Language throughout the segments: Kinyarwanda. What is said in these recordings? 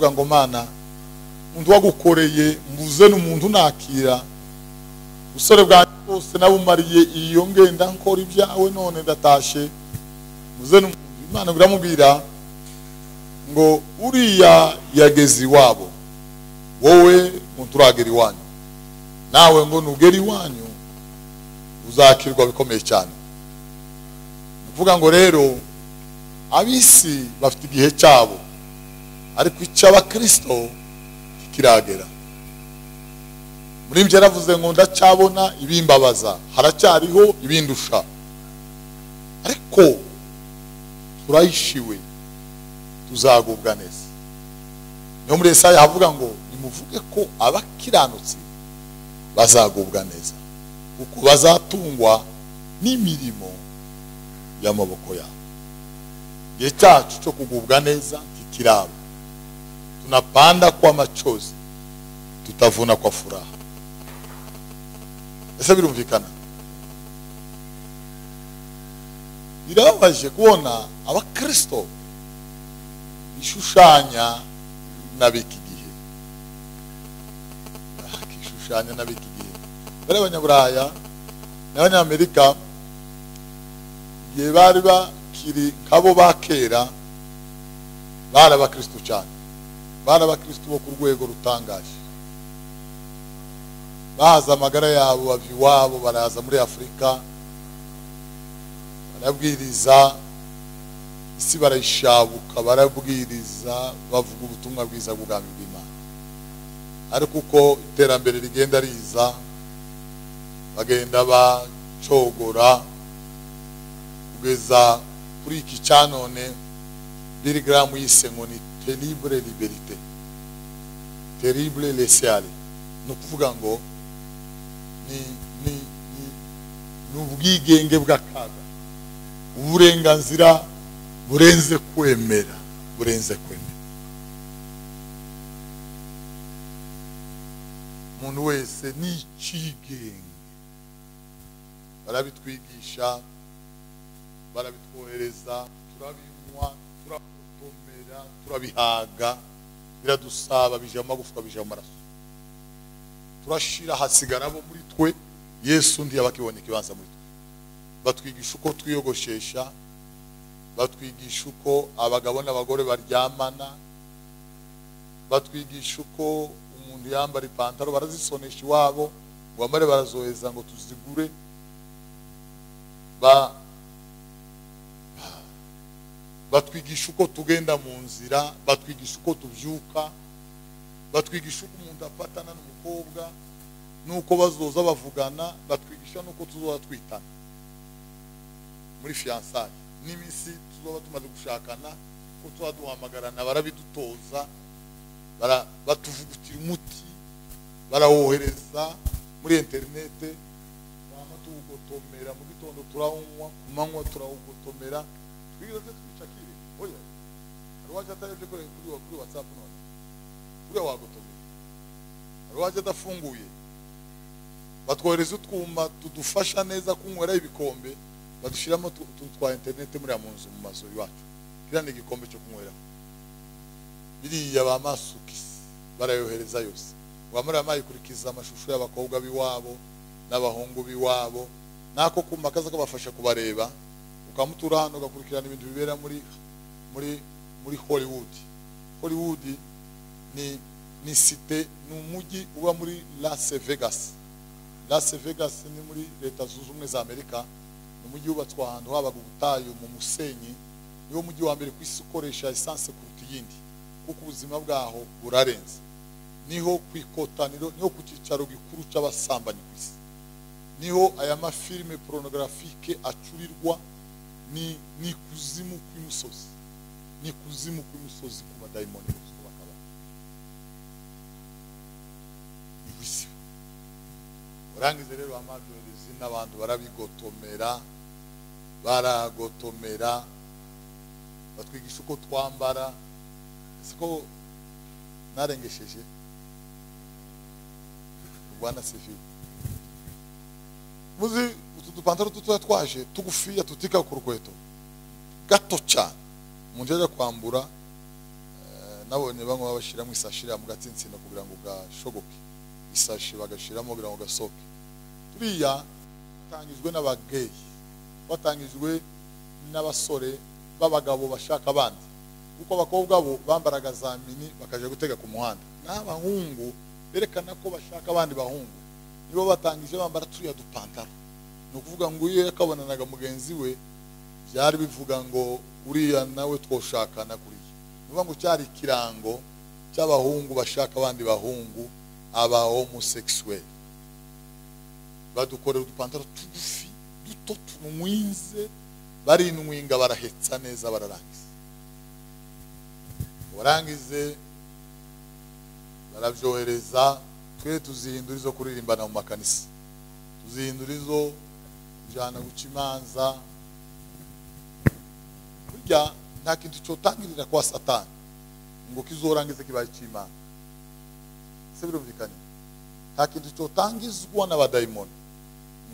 Aravuga ngo Mana, umuntu wagukoreye mbuze n'umuntu nakira, ubusore bwanjye bwose nabumariye iyo ngenda nkora ibyawe, none ndatashe mbuze n'umuntu. Imana iramubwira ngo uriya yageze iwabo, wowe muntu uragera iwanyu, nawe ngo nugera iwanyu uzakirwa bikomeye cyane. Ni ukuvuga ngo rero ab'isi bafite igihe cyabo, ariko icy'abakristo kiragera. Muri ibyo yaravuze ngo ndacyabona ibimbabaza, haracyariho ibindusha, ariko turayishiwe tuzagubwa neza. Niho muri Yesaya havuga ngo nimuvuge ko abakiranutsi bazagubwa neza, kuko bazatungwa n'imirimo y'amaboko yabo. Igihe cyacu cyo kugubwa neza kikiraba. Tunapanda kwa machozi, tutavuna kwa furaha. Ese birumvikana? Birababaje kubona abakristo bishushanya n'ab'iki gihe, bakishushanya n'ab'iki gihe. Bari abanyaburaya n'abanyamerika igihe bari bakiri nk'abo ba kera, bari abakristo cyane, bari abakristo bo ku rwego rutangaje. Bahaza amagara yabo, bava iwabo baraza muri Afurika, barabwiriza isi, barayishabuka, barabwiriza, bavuga ubutumwa bwiza bw'ubwami bw'Imana. Ariko uko iterambere rigenda riza, bagenda bacogora kugeza kuri iki cya none. Billy Graham yise ngo ni terrible liberté, terrible laisser-aller. Ni ukuvuga ngo ni ni ni ni ubwigenge bw'akaga, uburenganzira burenze kwemera, burenze kwemera. Umuntu wese ni ikigenge. Barabitwigisha, barabitwohereza, turabinywa, turagotomera, turabihaga, biradusaba, bija mu magufwa, bija mu maraso, turashira, hasigara abo muri twe. Yesu ntiyabakibonye ikibanza muri twe. Batwigisha uko twiyogoshesha, batwigisha uko abagabo n'abagore baryamana, batwigisha uko umuntu yambara ipantaro, barazisonesha iwabo ngo bamare barazoheza ngo tuzigure. Batwigisha uko tugenda mu nzira, batwigisha uko tubyuka, batwigisha uko umuntu afatana n'umukobwa, nuko bazoza bavugana, batwigisha nuko tuzoza twitana muri fiançailles, n'iminsi tuzoba tumaze gushakana, ko tuba duhamagarana, barabidutoza, batuvugutira umuti, barawohereza muri interinete, bama tuwugotomera mu gitondo turawunywa, ku manywa turawugotomera. Twigeze twica kire? Oya, hari uwaje atarebye kuri WhatsApp none uriya wagotomera, hari uwaje adafunguye. Batwohereza utwuma tudufasha neza kunywera ibikombe, badushyiramo twa interinete muri mu nzu, mu mazu iwacu. Kiriya ni igikombe cyo kunyweraho. Biriya ba masukisi barayohereza yose, bamara bayikurikiza amashusho y'abakobwa b'iwabo n'abahungu b'iwabo, nako kuma kaza kabafasha kubareba, ukamutura hano ugakurikirana ibintu bibera muri muri muri Hollywood. Hollywood ni cité, ni umujyi uba muri Las Vegas. Las Vegas ni muri Leta Zunze Ubumwe za Amerika, ni umujyi wubatswe ahantu habaga ubutayu mu musenyi. Niwo mujyi wa mbere ku isi ukoresha essence kuruta iyindi, kuko ubuzima bwaho burarenze. Niho ku ikotaniro, niho ku cyicaro gikuru cy'abasambanyi ku isi, niho aya mafilime pornographique acurirwa. Ni kuzimu kw'imisozi, ni kuzimu kw'imisozi ku badayimoni bose bakaba ibisi. Urangize rero amabyoherezi n'abantu barabigotomera, baragotomera, batwigisha uko twambara. Ese ko narengesheje? Bwana sifiwe. Muzi utu dupantaro dutoya twaje tugufiya tutika ku rukweto gato cyane, umuntu yajya kwambura Nabonye bamwe babashiramo isashi mu gatsinsino kugira ngo gashogoke, isashi bagashiramo kugira ngo gasoke. Turiya tangijwe n'abageyi, batangijwe n'abasore b'abagabo bashaka abandi, kuko abakobwa bo bambaraga za mini bakaje gutega ku muhanda, n'abahungu berekana ko bashaka abandi bahungu nibo batangije bambara turiya dupantaro. Ni ukuvuga ngo iyo yakabonanaga mugenzi we byari bivuga ngo uriya nawe twoshakana kuriya. Ni ngo cyari ikirango cy'abahungu bashaka abandi bahungu, aba homosexuel. Badukorera udupantaro tugufi duto tunwinze, barinwinga barahetsa neza, bararangiza. Barangize barabyohereza. Twe tuzihindura izo kuririmbana mu makanisa, tuzihindura izo kujyana guca imanza. Burya nta kintu cyotangirira kwa Satani ngo kizorangize kibaye cy'Imana. Se birumvikanye? Nta kintu cyotangizwa n'abadayimoni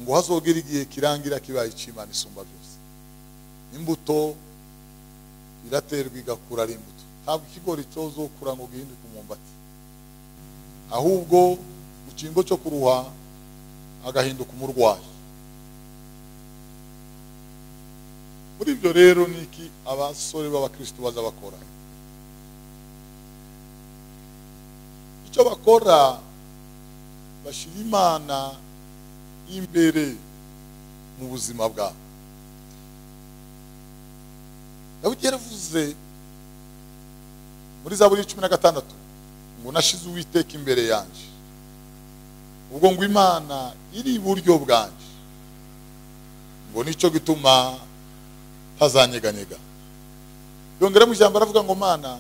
ngo hazogera igihe kirangira kibaye cy'Imana isumba byose. Imbuto iraterwa igakura ari imbuto. Ntabwo ikigori cyozokura ngo gihinduke umwumbati, ahubwo mu cyimbo cyo kuruha agahinduka umurwayi. Muri ibyo rero niki abasore b'abakristo baza bakora? Icyo bakora, bashira Imana imbere mu buzima bwabo. Dawidi yaravuze muri Zaburi 16 ngo nashize Uwiteka imbere yanje, ubwo ngo Imana iri iburyo bwanje, ngo nicyo gituma ntazanyeganyega. Yongera mu ijambo aravuga ngo Mana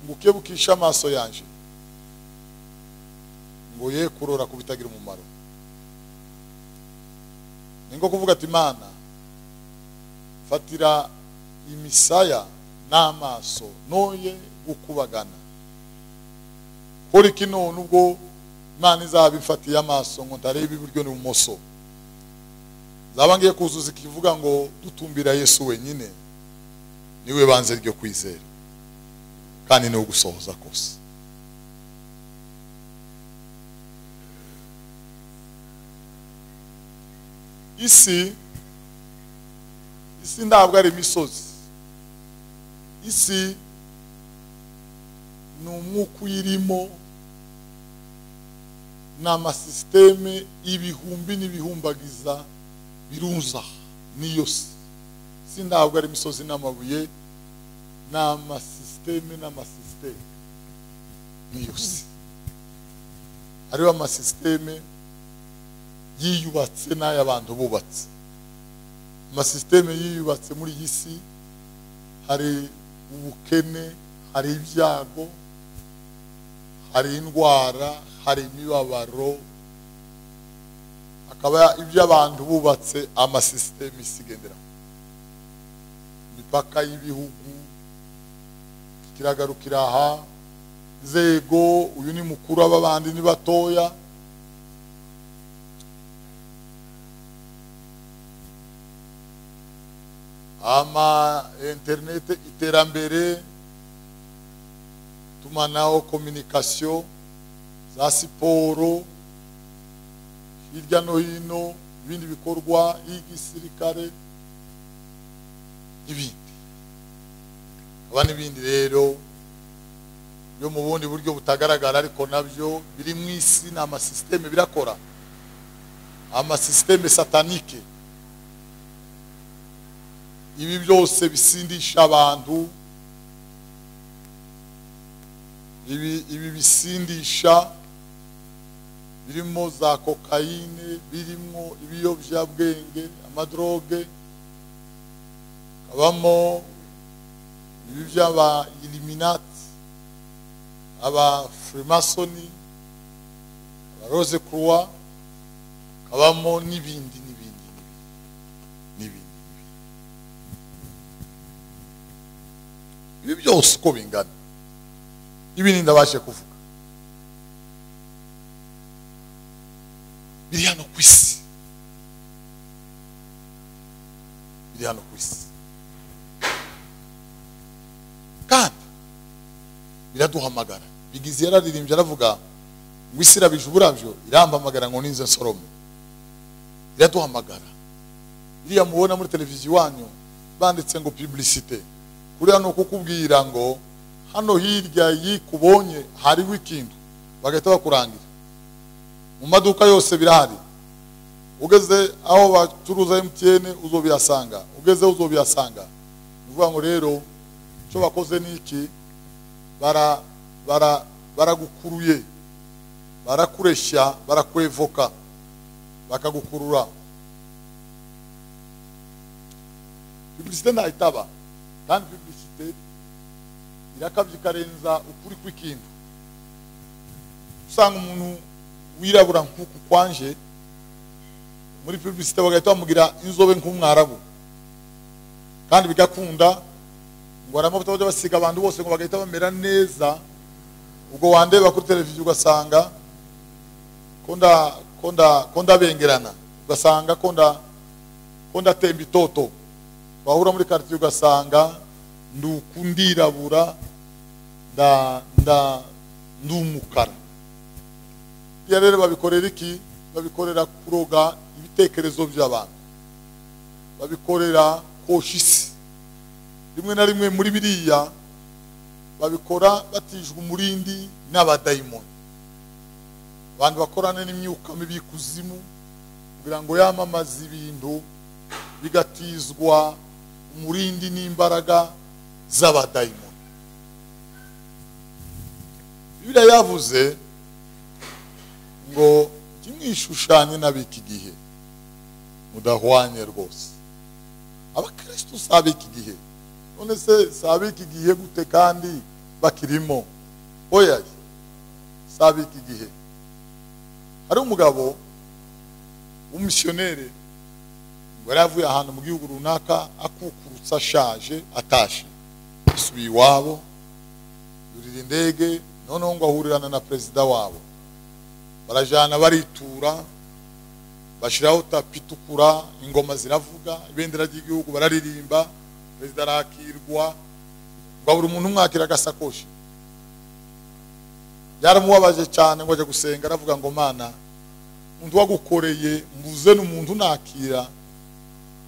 ngo ukebukishe amaso yanje, ngo ye kurora kubitagira umumaro. Ni ngo kuvuga ati Mana fatira imisaya n'amaso noye gukubagana. Kora iki none ubwo Imana izaba ifatiye amaso ngo ntarebe iburyo n'ibumoso? Zaba ngiye kuzuza ikivuga ngo dutumbira Yesu wenyine, niwe banze ryo kwizera kandi niwe gusohoza kose. Isi ntabwo ari imisozi. Isi ni umwuka uyirimo, ni amasisiteme ibihumbi n'ibihumbagiza birunza niyo si. Si ntabwo ari imisozi n'amabuye, ni amasisiteme n'amasisiteme niyo si. Hariho amasisiteme yiyubatse n'ay'abantu bubatse. Amasisiteme yiyubatse muri iyi si, hari ubukene, hari ibyago, hari indwara, hari imibabaro, akaba ibyo abantu bubatse amasisiteme isigendera. Imipaka y'ibihugu kiragarukira aha, nzego uyu ni mukuru abandi ni batoya. Ama internet, iterambere, tumanaho, communication, za siporo hirya no hino, ibindi bikorwa y'igisirikare n'ibindi. Aba n'ibindi rero byo mu bundi buryo butagaragara, ariko nabyo biri mu isi, ni amasisiteme birakora, amasisiteme satanike. Ibi byose bisindisha abantu, ibi bisindisha birimo za kokayine, birimo ibiyobyabwenge, amadroge, kabamo ibi by'aba Illuminati, aba Freemasoni, aba Rose Croix, kabamo n'ibindi n'ibindi n'ibindi. Ibi byose uko bingana, ibi ni ndabashe kuvuga, biri hano ku isi, biri hano ku isi. Kandi Iraduhamagara. Bigizi yararirimbye aravuga ngo isi irabije uburabyo, irampamagara ngo ninze nsorome. Iraduhamagara. Iriya mubona muri televiziyo wanyu banditse ngo publicité, kuriya ni ukukubwira ngo hano hirya yikubonye hariho ikintu, bagahita bakurangira. Mu maduka yose birahari, ugeze aho bacuruza MTN uzobiyasanga, ugeze uzobiyasanga. Ni ukuvuga ngo rero icyo bakoze ni iki? Bara bara baragukuruye, barakureshya, barakwevoka, bakagukurura. Publicité ntayitaba, kandi publicité irakabye ikarenza ukuri kw'ikintu. Usanga umuntu wirabura nk'uku kwanje, muri publicité bagahita bamugira inzobe nk'umwarabu, kandi bigakunda. Ngo hari amavuta bajya basiga abantu bose ngo bagahita bamera neza. Ubwo wandeba kuri televiziyo ugasanga ko ndabengerana, ugasanga ko ndatemba itoto. Wahura muri quartier ugasanga ndukundirabura, nda ndumukara. Iya rero babikorera iki? Babikorera kuroga ibitekerezo by'abantu, babikorera kosha isi. Rimwe na rimwe muri biriya babikora batijwe umurindi n'abadayimoni, abantu bakorana n'imyuka mibi kuzimu kugira ngo yamamaze ibintu, bigatizwa umurindi n'imbaraga z'abadayimoni. Bibiliya yavuze ngo ntimwishushanye n'ab'iki gihe, mudahwanye rwose. Abakristo si ab'iki gihe. None se si ab'iki gihe gute kandi bakirimo? Oya, si ab'iki gihe. Hari umugabo w'umisiyoneri ngo yari avuye ahantu mu gihugu runaka, akukurutse ashaje, atashe asubiye iwabo, yurira indege, noneho ngo ahurirana na perezida wabo, barajana baritura, bashiraho tapi itukura, ingoma ziravuga, ibendera ry'igihugu bararirimba, perezida arakirwa, ngo buri muntu umwakira agasakoshi. Byaramubabaje cyane, ngo ajya gusenga aravuga ngo Mana, umuntu wagukoreye mbuze n'umuntu nakira,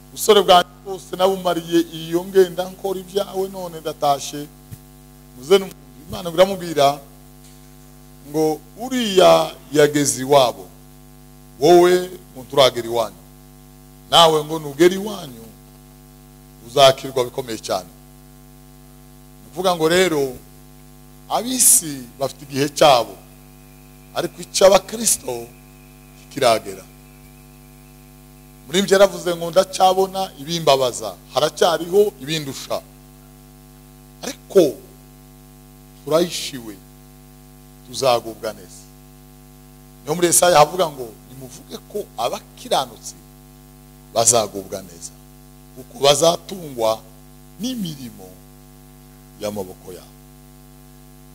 ubusore bwanjye bwose nabumariye iyo ngenda nkora ibyawe, none ndatashe mbuze n'umuntu. Imana iramubwira ngo uriya yageze iwabo, wowe ngo turagera iwanyu, nawe ngo nugera iwanyu uzakirwa bikomeye cyane. Ni ukuvuga ngo rero ab'isi bafite igihe cyabo, ariko icy'abakristo kiragera. Muri ibyo yaravuze ngo ndacyabona ibimbabaza, haracyariho ibindusha, ariko turayishiwe, tuzagubwa neza. Niyo muri Yesaya havuga ngo nimuvuge ko abakiranutsi bazagubwa neza, kuko bazatungwa n'imirimo y'amaboko yabo.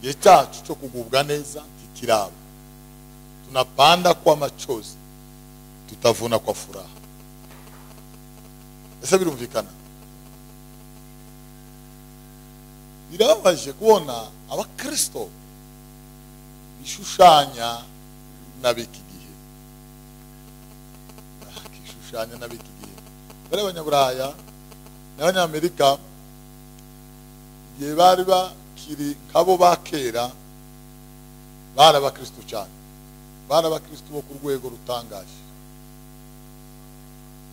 Igihe cyacu cyo kugubwa neza ntikiraba. Tunapanda kwa machozi, tutavuna kwa furaha. Ese birumvikana? Birababaje kubona abakristo bishushanya n'ab'iki gihe, bakishushanya n'ab'iki gihe. Bari abanyaburaya n'abanyamerika igihe bari bakiri nk'abo ba kera, bari abakristo cyane, bari abakristo bo ku rwego rutangaje.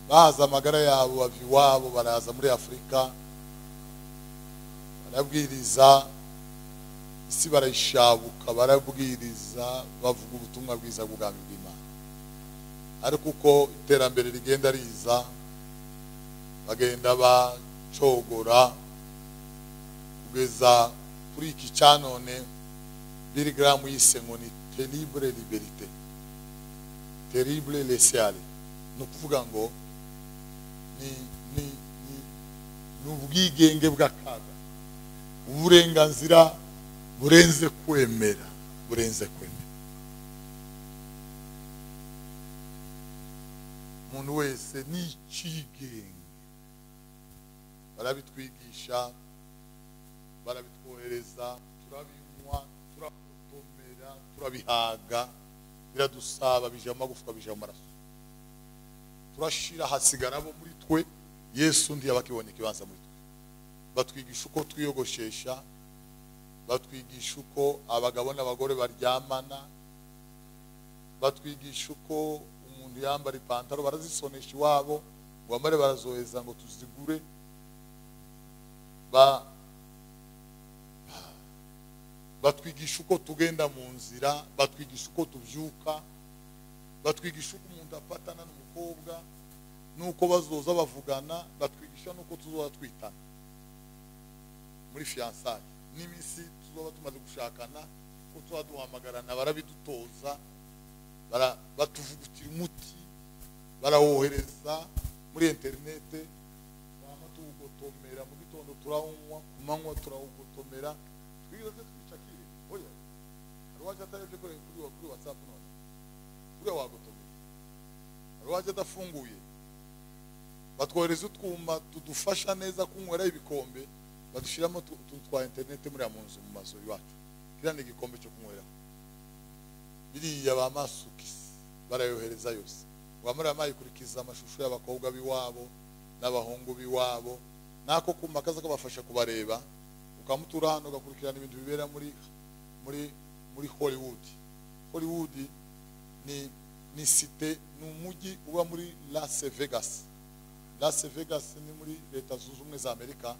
Baza amagara yabo bava iwabo baraza muri Afurika, barabwiriza isi, barayishabuka, barabwiriza, bavuga ubutumwa bwiza bw'ubwami bw'Imana. Ariko uko iterambere rigenda riza, bagenda bacogora kugeza kuri iki cyanone. Billy Graham yise ngo ni terrible liberté, terrible laisser-aller. Ni ukuvuga ngo ni ni ni ni ubwigenge bw'akaga, uburenganzira burenze kwemera, burenze kwemera. Umuntu wese ni ikigenge. Barabitwigisha, barabitwohereza, turabinywa, Turabihaga, biradusaba, bija amagufwa, bija amaraso. Turashira, hasigara bo muri twe. Yesu ndi abakibonye kibanza muri twe. Batwigisha uko twiyogoshesha, batwigisha uko abagabo n'abagore baryamana, batwigisha uko umuntu yambara ipantaro, barazisonesha iwabo ngo bamare barazoheza ngo tuzigure. Batwigisha uko tugenda mu nzira, batwigisha uko tubyuka, batwigisha uko umuntu afatana n'umukobwa, nuko bazoza bavugana, batwigisha nuko tuzoza twitana muri fiançailles n'iminsi tuzoba tumaze gushakana, ko tuba duhamagarana, barabidutoza, batuvugutira umuti, barawohereza muri interinete, bama tuwugotomera mu gitondo turawunywa, ku manywa turawugotomera. Twigeze twica kire? Oya, hari uwaje atarebye kuri WhatsApp none uriya wagotomera, hari uwaje adafunguye. Batwohereza utwuma tudufasha neza kunywera ibikombe, badushiramo twa internet muri mu nzu, mu mazu iwacu. Kiriya ni igikombe cyo kunywera, biriya ba masukisi barayohereza yose. Bamara bayikurikiza amashusho y'abakobwa biwabo n'abahungu biwabo, nako kuma kaza kabafasha kubareba. Ukamutura hano ugakurikirana ibintu bibera muri muri muri Hollywood. Hollywood ni cité, ni umujyi uba muri Las Vegas. Las Vegas ni muri Leta Zunze Ubumwe za Amerika,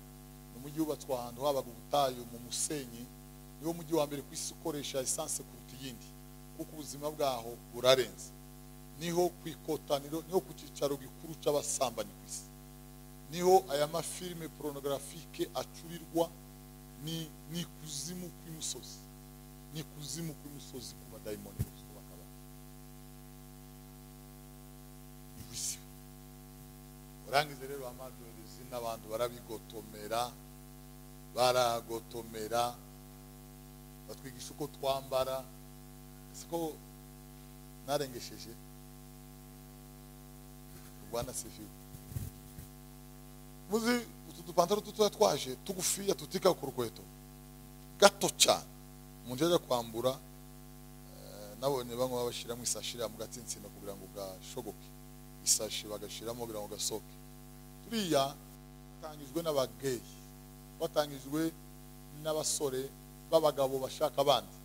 ni umujyi wubatswe ahantu habaga ubutayu mu musenyi. Niwo mujyi wa mbere ku isi ukoresha essence kuruta iyindi, kuko ubuzima bwaho burarenze. Niho ku ikotaniro, niho ku cyicaro gikuru cy'abasambanyi ku isi, niho aya mafilime pornographique acurirwa. Ni kuzimu kw'imusozi, ni kuzimu kw'imusozi ku badayimoni bose bakaba ni. Urangize rero amadorezi n'abantu barabigotomera, baragotomera, batwigisha uko twambara. Siko narengesheje? Bwana sifiwe. Muzi utu dupantaro tutoya twaje tugufiya tutika ku rukweto gato cyane, umuntu yaje kwambura. Nabonye bamwe babashiramo isashira mu gatsintsino kugira ngo gashogoke, isashi bagashiramo kugira ngo gasoke. Turiya tangijwe n'abageyi, batangijwe n'abasore b'abagabo bashaka abandi,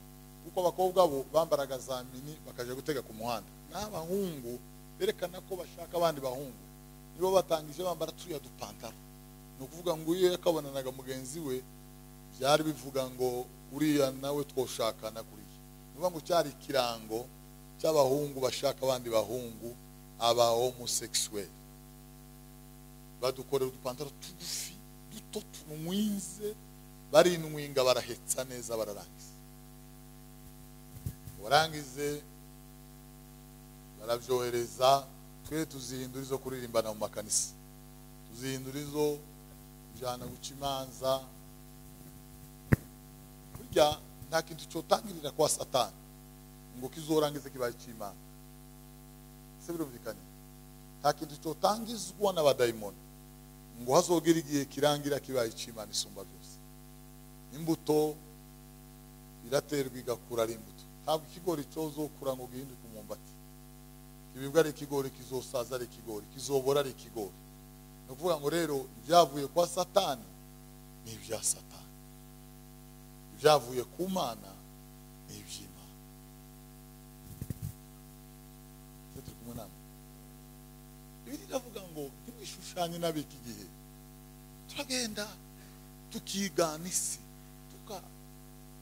kuko abakobwa bo bambaraga za mini bakaje gutega ku muhanda, n'abahungu berekana ko bashaka abandi bahungu nibo batangije bambara turiya dupantaro. Ni ukuvuga ngo iyo yakabonanaga mugenzi we byari bivuga ngo uriya nawe twoshakana kuriya. Ni ukuvuga ngo cyari ikirango cy'abahungu bashaka abandi bahungu, aba homosexuel. Badukorera udupantaro tugufi duto tunwinze, barinwinga, barahetsa neza, bararangiza. Warangize barabyohereza. Twe tuzihindura izo kuririmbana mu makanisa, tuzihindura izo kujana guca imanza. Burya nta kintu cyotangirira kwa Satani ngo kizorangize kibaye cy'Imana. Se birumvikanye? Nta kintu cyotangizwa n'abadayimoni ngo hazogera igihe kirangira kibaye cy'Imana isumba byose. Imbuto iraterwa igakura ari imbuto. Ntabwo ikigori cyozokura ngo gihinduke umwumbati. Ibibwa ari ikigori, kizosaza ari ikigori, kizobora ari ikigori. Ni ukuvuga ngo rero ibyavuye kwa Satani ni ibya Satani, ibyavuye ku Mana ni iby'Imana. Turi kumwe namwe. Ibi riravuga ngo ntimwishushanye n'ab'iki gihe. Turagenda tukigana isi,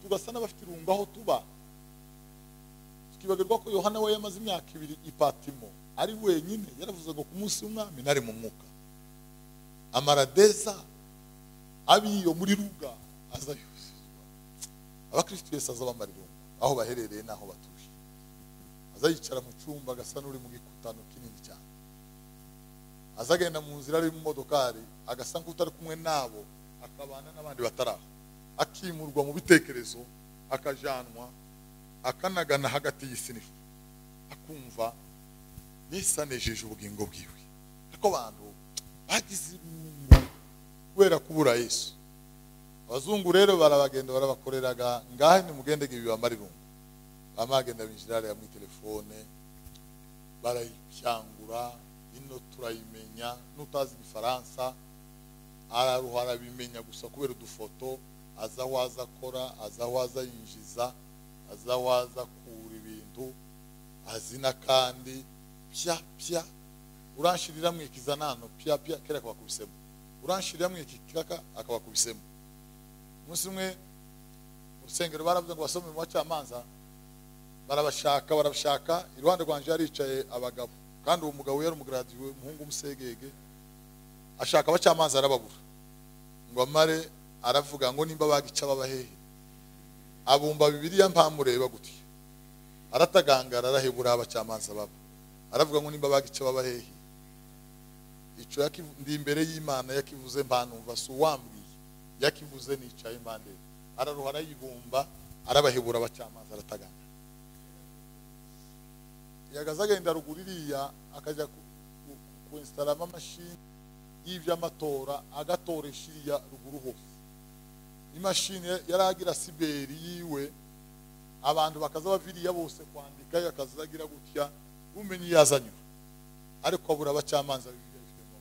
tugasa n'abafite irungu aho tuba. Tukibagirwa ko Yohana we yamaze imyaka 2 i Patimo ari wenyine. Yaravuze ngo ku munsi w'umwami nari mu mwuka, amaradeza abiyo muri ruga aza yuzuzwa. Abakristo Yesu azabamara irungu aho baherereye n'aho batuje. Azayicara mu cyumba agasa n'uri mu gikutano kinini cyane, azagenda mu nzira ari mu modokari agasa nk'utari kumwe nabo, akabana n'abandi bataraho, akimurwa mu bitekerezo, akajanwa akanagana hagati y'isi n'ijuru, akumva Yesu anejeje ubugingo bwiwe. Ariko abantu bagize irungu kubera kubura Yesu. Abazungu rero barabagenda barabakoreraga, ngahe nimugende ibibamara irungu. Bamagenda binjira hariya muri telefone barayipyangura, ino turayimenya, n'utazi igifaransa araruha arabimenya gusa kubera udufoto, aza aho aza akora, aza aho aza yinjiza, aza aho aza akura ibintu, azina kandi pya pya uranshirira mwikiza nano pya pya kera akabakubisemo, uranshirira mwikikaka akabakubisemo. Umunsi umwe mu rusengero baravuze ngo basome mu bacamanza, barabashaka barabashaka, iruhande rwanje yaricaye abagabo, kandi uwo mugabo yari umugradiwe umuhungu umusegege, ashaka abacamanza arababura, ngo amare aravuga ngo nimba bagica babahehe, abumba Bibiliya mpamureba gutya, aratagangara arahebura abacamanza babo, aravuga ngo nimba bagica babahehe. Ico ndi imbere y'Imana yakivuze mpanumva si uwambwiye, yakivuze nicaye impande, araruha arayibumba arabahebura abacamanza aratagangara. Yagaza agenda ruguru iriya akajya kuinstalama amashini y'ivy'amatora, agatoresha iriya ruguru hose. Imashini yaragira siberi yiwe, abantu bakaza baviriya bose kwandika, yakaza agira gutya umenye yazanyura, ariko abura abacamanza Bibiliya ifitemo.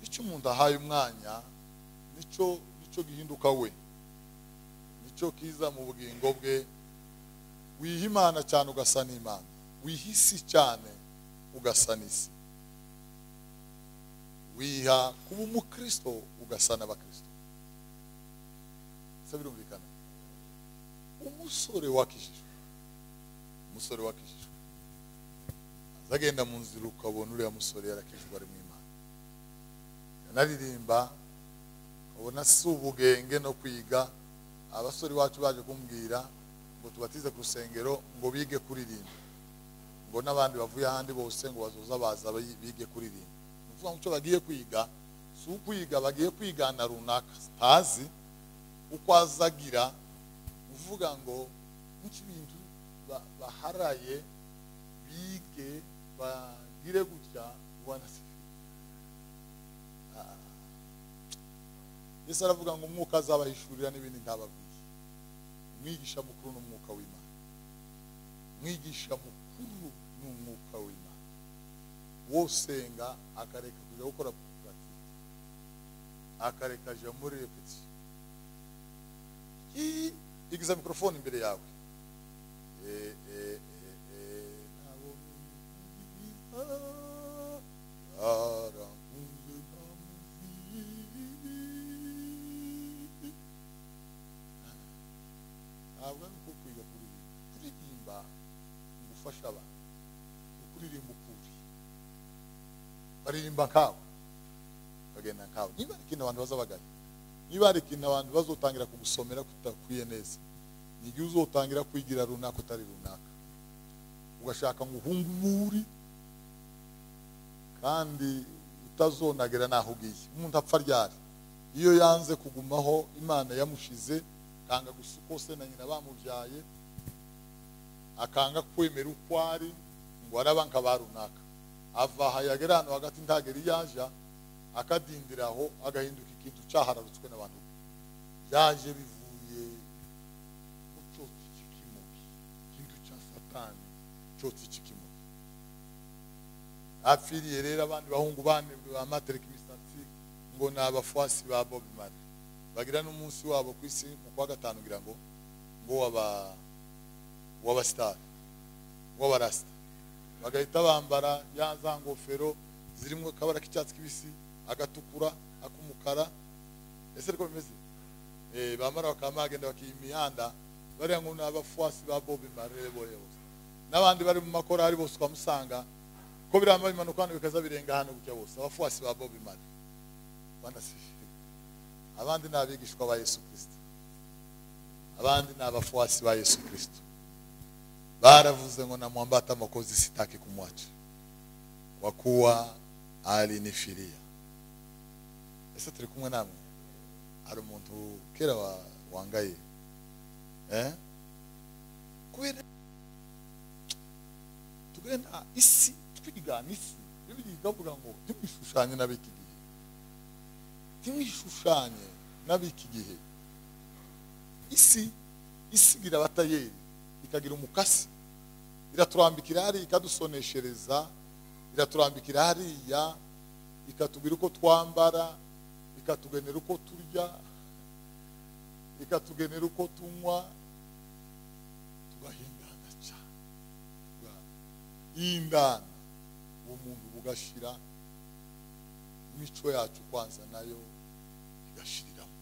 Icyo umuntu ahaye umwanya nico gihinduka we, nico kiza mu bugingo bwe. Wiha Imana cyane ugasa n'Imana, wiha isi cyane ugasa n'isi, wiha kuba umukristo ugasa n'abakristo. Ese birumvikana? Umusore wakijijwe, umusore wakijijwe azagenda mu nzira ukabona uriya musore yarakijijwe ari mu Imana, yanaririmba ukabona si ubugenge no kwiga. Abasore bacu baje kumbwira ngo tubatize ku rusengero ngo bige kuririmba, ngo n'abandi bavuye ahandi bose ngo bazoza baza bige kuririmba. Ni ukuvuga ngo icyo bagiye kwiga si ukwiga, bagiye kwigana runaka tazi uko azagira, uvuga ngo n'iki bintu baharaye bige bagire gutya. Yesu aravuga ngo umwuka azabahishurira n'ibindi ntababwiye. Umwigisha mukuru n'umwuka w'Imana, umwigisha mukuru n'umwuka w'Imana. Wosenga akareka kujya gukora pratique, akareka aja muri repetition. Igiza microphone imbere yawe, ntabwo ari uko kwiga kuririmba. Kuririmba gufasha abantu, ukuririmba ukuri, baririmba nkawe bagenda nkawe. Niba ari ikintu abantu bazabagaya, niba ari ikintu abantu bazotangira kugusomera kutakwiye neza, ni igihe uzotangira kwigira runaka utari runaka, ugashaka ngo uhungure kandi utazonagera naho ugiye. Umuntu apfa ryari? Iyo yanze kugumaho Imana yamushize, akanga gusa uko se na nyina bamubyaye, akanga kwemera uko ari ngo araba nka ba runaka, ava aha yagera hano hagati ntagera iyaja, akadindiraho agahinduka ikintu cyahararutswe n'abantu. Byaje bivuye mu cyotsi cy'ikimoki, ikintu cya Satani, cyotsi cy'ikimoki. Apfiriye rero abandi bahungu bane bamatereka imisatsi ngo ni abafuasi ba Bob Marley, bagira n'umunsi wabo ku isi mu kwa gatanu ngira ngo waba star, waba rasta, bagahita bambara ya za ngofero zirimo kabara k'icyatsi kibisi, agatukura, akumukara. Ese riko bimeze? Bamara bakamagenda bakimihanda bariya ngo n'abafuasi ba Bob Marley bose n'abandi bari mu makorari bose ukamusanga ko biramba bimanuka hano bikaza birenga hano gutya bose abafuasi ba Bob Marley. Banasifiwe. Abandi ni abigishwa ba Yesu Kristo, abandi ni abafuasi ba Yesu Kristo. Baravuze ngo namwambata Mwokozi sitaki kumwacha, kwa kuwa alinifiria. Ese turi kumwe namwe? Hari umuntu kera wangaye kubera tugenda isi twigana isi. Bibiliya ikavuga ngo ntimwishushanye n'ab'iki gihe, ntimwishushanye n'ab'iki gihe. Isi Isigira abatayeri ikagira umukasi, iraturambikira hariya ikadusoneshereza, iraturambikira hariya ikatubwira uko twambara, ikatugenera uko turya, ikatugenera uko tunywa, tugahindana cyane, tugahindana ubumuntu bugashira, imico yacu kwanza nayo igashiriramo.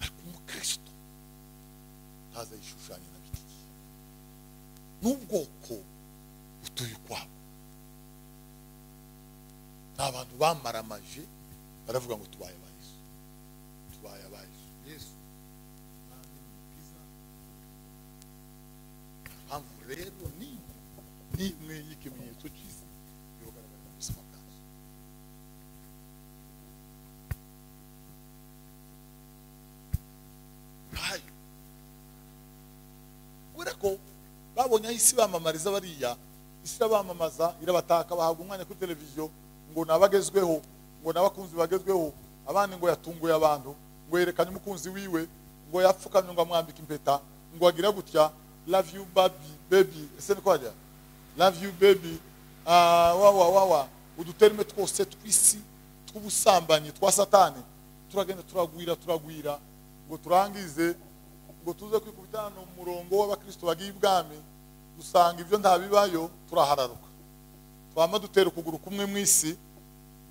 Ariko umukristo ntaza yishushanya na biki, n'ubwoko butuye ukwabo. Ni abantu bamaramaje baravuga ngo tubaye aba Yesu, tubaye aba Yesu. Yesu Mwami n'Umukiza. Mpamvu rero ni nimwe y'ikimenyetso cy'isi yogaragara mu buzima bwacu. Ntayo kubera ko babonye aho isi bamamariza bariya, isi irabamamaza, irabataka, bahabwa umwanya kuri televiziyo ngo nabagezweho, ngo nabakunzi bagezweho, abandi ngo yatunguye abantu, ngo yerekanye umukunzi wiwe, ngo yapfukamye ngo amwambike impeta, ngo agira gutya love you baby, baby, ese niko hajya love you baby, wa wa wa wa, uduterme twose tw'isi tw'ubusambanyi twa Satani turagenda turagwira turagwira, ngo turangize ngo tuze kwikubita hano mu murongo w'abakristo bagiye ibwami, dusanga ibyo ntabibayo, turahararuka. Twama dutera ukuguru kumwe mu isi,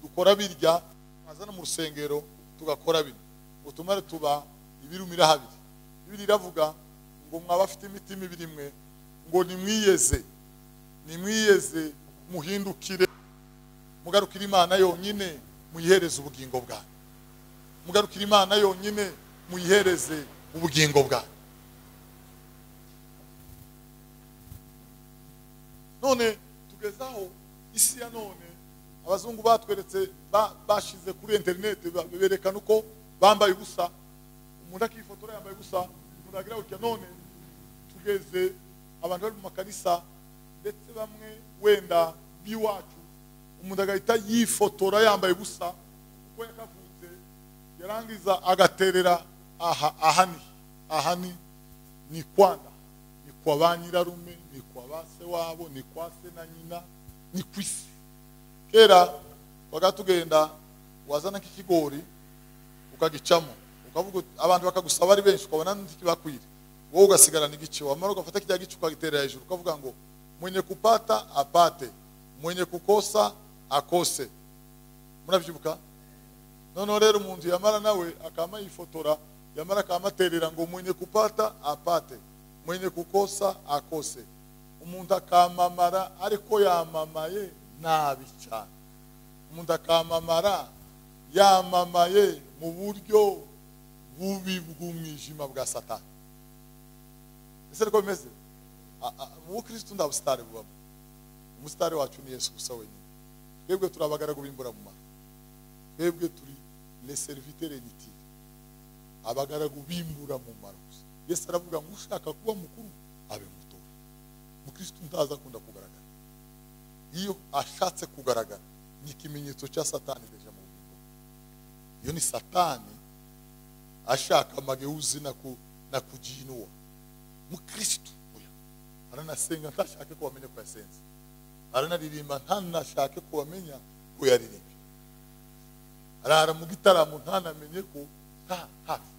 dukora birya, twazana mu rusengero tugakora bino, ngo tumare tuba ibirumira habiri. Bibiliya iravuga ngo mwaba afite imitima ibiri imwe, ngo nimwiyeze, nimwiyeze muhindukire, mugarukire Imana yonyine, muyihereze ubugingo bwanyu. Mugarukire Imana yonyine, muyihereze ubugingo bwanyu. None tugezaho isi ya none, abazungu batweretse, bashize kuri internet, berekana uko bambaye ubusa, umuntu akifotora yambaye ubusa, umuntu agira gutya. None tugeze abantu bari mu makanisa, ndetse bamwe wenda biwacu, umuntu agahita yifotora yambaye ubusa uko yakavutse, yarangiza agaterera aha ahani ahani, ni kwanda, ni kwa ba nyirarume, ni kwa ba se wabo, ni kwa se na nyina, ni kwisi. Kera wagatugenda wazana nk'ikigori ukagicamo, ukavuga abantu bakagusaba ari benshi, ukabona ntikibakwire, wowe ugasigarana igice, wamara ugafata kijya gice ukagitera hejuru, ukavuga ngo mwenye kupata apate, mwenye kukosa akose. Murabyibuka? Noneho rero umuntu yamara nawe akama yifotora, yamara akamaterera ngo mwenye kupata apate, mwenye kukosa akose. Umuntu akamamara ariko yamamaye nabi cyane. Umuntu akamamara yamamaye mu buryo bubi bw'umwijima bwa Satani. Ese ariko bimeze? Mu Kristo nda busitari bubamo. Umusitari wacu ni Yesu gusa wenyine. Twebwe turabagaragu b'imburamumaro. Twebwe turi les serviteurs inutiles, abagaragu b'imburamumaro gusa. Yesu aravuga ngo ushaka kuba mukuru abe muto. Mukristo ntaza akunda kugaragara. Iyo ashatse kugaragara ni ikimenyetso cya Satani deja mu bugingo. Iyo ni Satani ashaka amageuzi na kujiinua. Mukristo oya aranasenga ntashake ko bamenya ko yasenze, aranaririmba ntanashake ko bamenya ko yaririmbye, arara mu gitaramo ntanamenye ko nta hafi.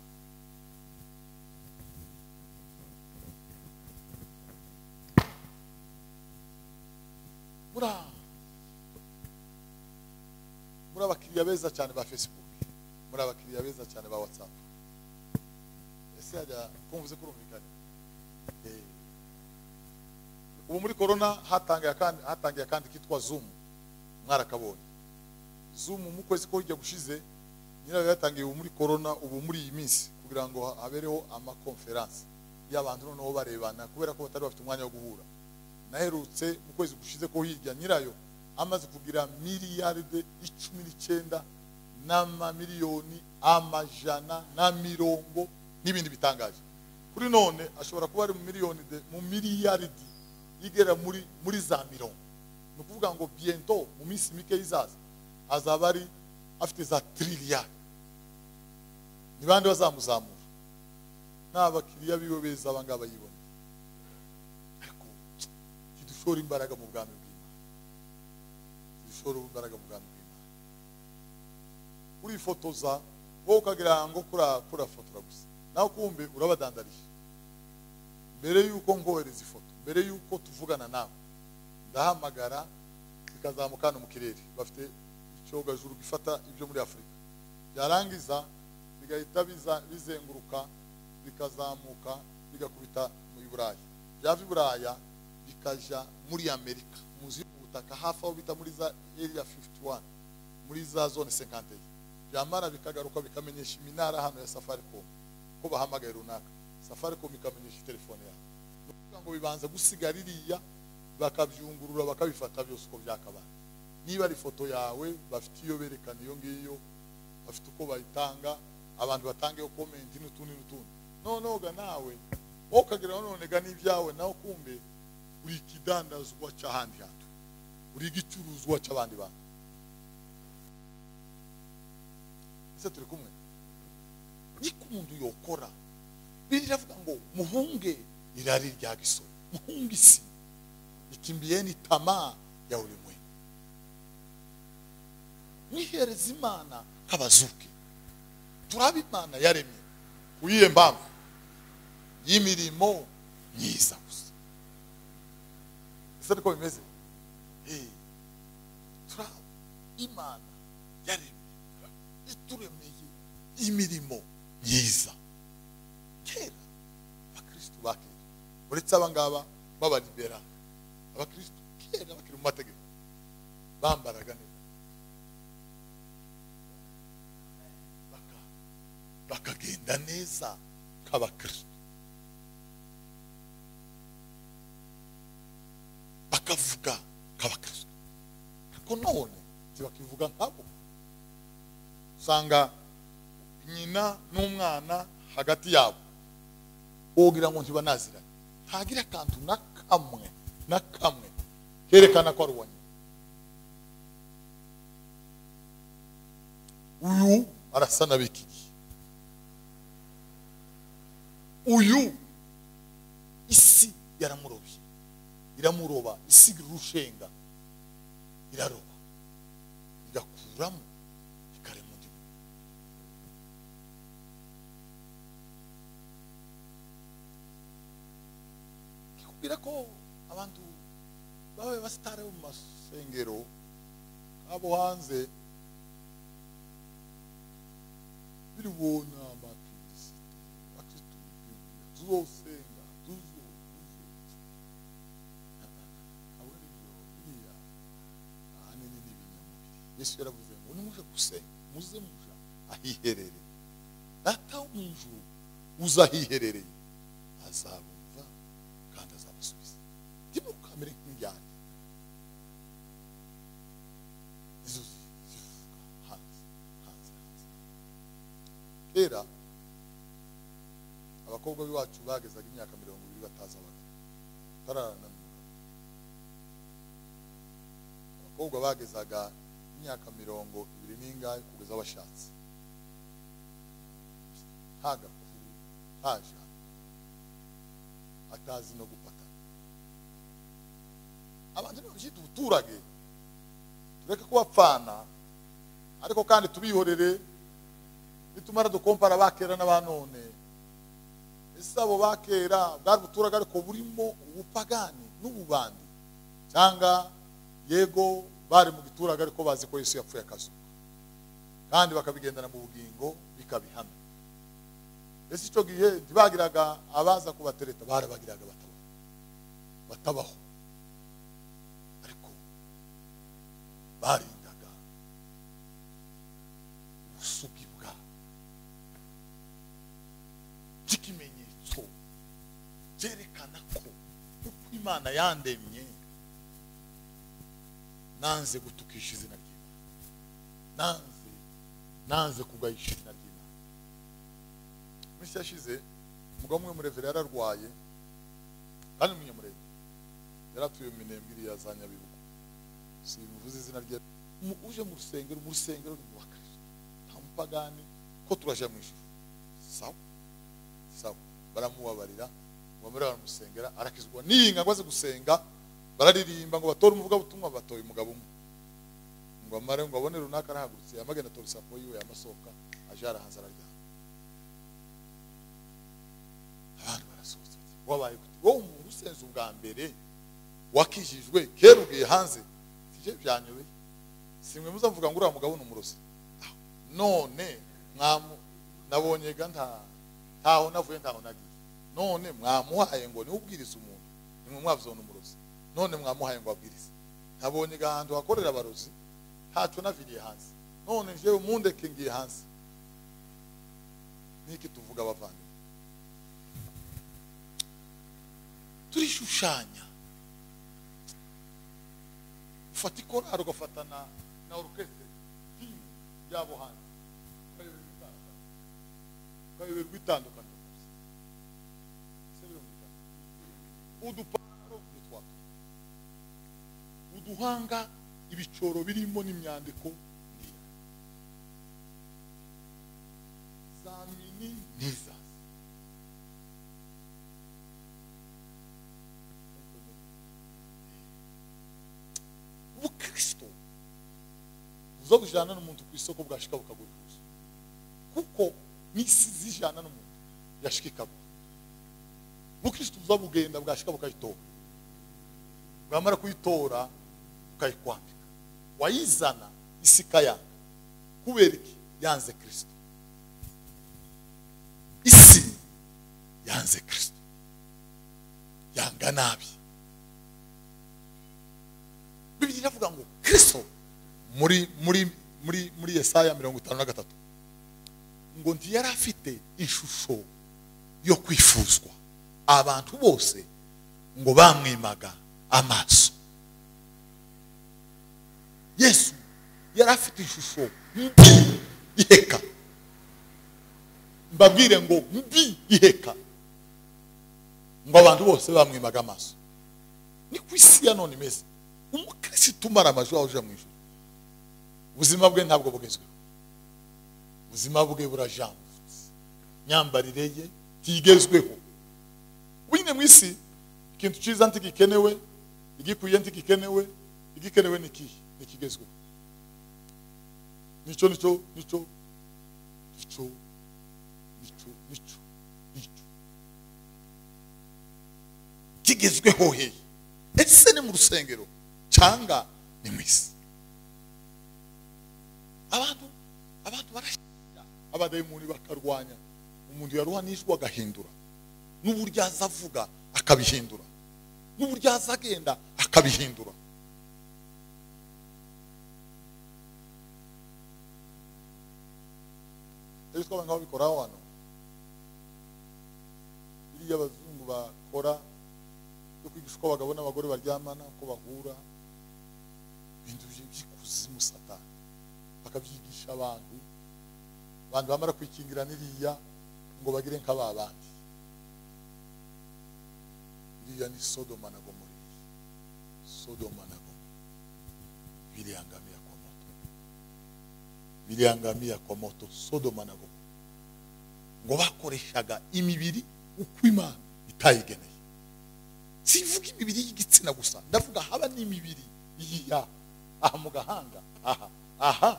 Muri abakiriya beza cyane ba Facebook, muri abakiriya beza cyane ba WhatsApp. Ese hajya kumvuze kurumvikana? Ubu muri corona hatangiye akandi kitwa Zoom, mwarakabonye. Zoom mu kwezi ko hirya gushize nyirayo yatangiye ubu muri corona, ubu muri iyi minsi kugira ngo habereho ama conference y'abantu noneho barebana, kubera ko batari bafite umwanya wo guhura. Naherutse mu kwezi gushize ko hirya nyirayo amaze kugira miliyaride 19 n'amamiliyoni 150 n'ibindi bitangaje. Kuri none ashobora kuba ari mu miliyoni mu miliyaridi igera muri za mirongo. Ni ukuvuga ngo bientôt mu minsi mike izaza azaba ari afite za trilliard. Ni bande bazamuzamura? N'abakiriya biwe beza abangaba yiboneye. Ariko kidushora imbaraga mu bwami bw'Imana. Kidushora imbaraga mu bwami bw'Imana. Urifotoza wowe ukagira ngo kurafotora gusa. Naho kumbe urabadandarisha. Mbere yuko ngohereza ifoto, mbere yuko tuvugana nawe, ndahamagara bikazamuka no mu kirere. Bafite icyogajuru gifata ibyo muri Afurika. Byarangiza bigahita bizenguruka bikazamuka bigakubita mu Buraya. Byava i Buraya bikaja muri Amerika, muzi ubutaka hafi aho bita muri za area 51, muri za zone 51. Byamara bikagaruka bikamenyesha iminara hano ya Safaricom ko bahamagaye runaka. Safaricom ikamenyesha telefone yawe. Nukuvuga ngo bibanza gusiga ririya bakabyungurura bakabifata byose uko byakabaye. Niba ari foto yawe bafite iyo berekana iyo ngiyo, bafite uko bayitanga, abantu batange comment n'utundi n'utundi. None ga nawe wokagira none ga n'ibyawe nawe kumbe uri kidandazwa cy'ahandi hantu, uri gicuruzwa cy'abandi bantu. Ese turi kumwe? Niko umuntu yokora. Biravuga ngo muhunge irari rya gisore, muhunge isi, ikimbieni tamaa ya ulimwengu. Mwihereze Imana kabazuke. Turabe Imana yaremye kuyiye mpamvu y'imirimo myiza gusa. Ese niko bimeze? Turabe Imana yaremye ituremeye imirimo myiza. Kera abakristo bakera, uretse abangaba b'abalibera, abakristo kera bakiri mu mategeko bambaraga neza, bakagenda neza nk'abakristo, bakavuga nk'abakristo. Ariko none ntibakivuga nkabo. Usanga nyina n'umwana hagati yabo wogira ngo ntibanaziranye, ntagira akantu na kamwe na kamwe kerekana ko ari uwa nyina. Uyu arasa n'abiki gihe, uyu isi yaramurobye, iramuroba, isiga urushenga, iraroba, igakuramo, ikarema undi. Kikubwira ko abantu babaye basitare mu masengero abo hanze biribona amakirisite akristo tuzosenga tuzo abo nibyo biriya ahanini ni ibinyamubiri. Yesu yaravuze ngo nimuje gusenga muze muja ahiherereye, Data wo mu ijuru uza ahiherereye azabumva kandi azabasubiza. Ntimukamere nk'indyarya izo zivuga hanze hanze hanze. Kera abakobwa b'iwacu bagezaga imyaka 20 batazi abagabo, batararana n'umugabo. Abakobwa bagezaga imyaka 20 n'ingahe kugeza bashatse, nta gakuru, nta jambo, atazi no gupatana. Abantu nibabyita ubuturage, tureke kubapfana, ariko kandi tubihorere. Nitumara dukompara bakera n'abanone, ese abo bakera bwari ubuturage ariko burimo ubupagani n'ububandi, cyangwa yego bari mu giturage ariko bazi ko Yesu yapfuye akazuka, kandi bakabigendana mu bugingo bikabihamya. Ese icyo gihe ntibagiraga abaza kubatereta, barabagiraga batabaho, ariko barindaga ubusugi bwabo by'ikimenyetso cyerekana ko uko Imana yandemye nanze gutukisha izina ry'Imana, nanze kugayisha izina ry'Imana. Iminsi yashize umugabo umwe murevera yararwaye, kandi umunyamurenge, yaratuye mu Minembwe iriya za Nyabibugo, simvuze izina rye. Uje mu rusengero, mu rusengero ni mu bakristo, nta mupagani, ko turaja mu ijuru. Sawa sawa. Baramubabarira, ngo bamare baramusengera, arakizwa. Ninga ngo aze gusenga, bararirimba ngo batore umuvugabutumwa, batoye umugabo umwe. Ngo amare ngo abone runaka arahagurutse, yamagana atora isapo yiwe yamasohoka, aje arahanze araryama. Abantu barasohotse bati, wabaye gute? Wowe umuntu usenze ubwa mbere wakijijwe kera ugiye hanze, sije byanyobeye. Simwe muzavuga ngo uriya mugabo ni umurozi. None mwamu nabonye ga ntaho navuye ntaho nagiye. None mwamuhaye ngo niwe ubwiriza umuntu, nimwe mwavuze ngo ni umurozi. None mwamuhaye ngo abwirize. Nabonye ga ahantu hakorera abarozi, ntacyo naviriye hanze. None njyewe mundeke ngiye hanze. Niki tuvuga abavandimwe? Turishushanya. Ufata ikorari ugafata na orchestre team yabo hanze, ukayoberwa itandukaniro. Udupantaro n'utwato, uduhanga, ibicoro birimo n'imyandiko niya za mini n'izazi. Ubukristo buza bujana n'umuntu ku isoko bwashika bukagura ihuzo, kuko n'isi zijana n'umuntu yashika ikagura. Ubukristo buza bugenda bwashika bukayitora, bwamara kuyitora bukayikwambika, wayizana isi ikayanga. Kubera iki? Yanze Kristo. Isi yanze Kristo, yanga nabi. Bibiliya iravuga ngo Kristo muri muri muri muri Yesaya 53 ngo ntiyari afite ishusho yo kwifuzwa, abantu bose ngo bamwimaga amaso. Yesu yari afite ishusho mbi iheka. Mbabwire ngo mbi iheka, ngo abantu bose bamwimaga amaso. Ni ku isi ya none imeze. Umukristo umara amajwi aje mu ijuru, ubuzima bwe ntabwo bugezweho, ubuzima bwe burajambutse, myambarire ye ntigezweho. Wine mu isi ikintu cyiza ntigikenewe, igikwiye ntigikenewe, igikenewe ni ikihe? Nikigezweho. Nicyo nicyo nicyo nicyo nicyo nicyo nicyo kigezweho hehe? Ese ni mu rusengero cyangwa ni mu isi? Abantu barashyira abadayimoni bakarwanya umuntu yaruhanishwa agahindura, n'uburyo aza avuga akabihindura, n'uburyo aza agenda akabihindura. Ejo twaba ngaho bikoraho hano, biriya abazungu bakora yo kwigisha uko abagabo n'abagore baryamana, uko bahura, ibintu by'ikuzimu Satani bakabyigisha abantu. Abantu bamara kwikingira n'iriya ngo bagire nk'aba bandi. Iriya ni Sodoma na Gomora. Sodoma na Gomora viliangamia kwa moto, viliangamia kwa moto. Sodoma na Gomora ngo bakoreshaga imibiri uko Imana itayigeneye. Sivuga imibiri y'igitsina gusa, ndavuga haba n'imibiri iya aha mu gahanga, aha aha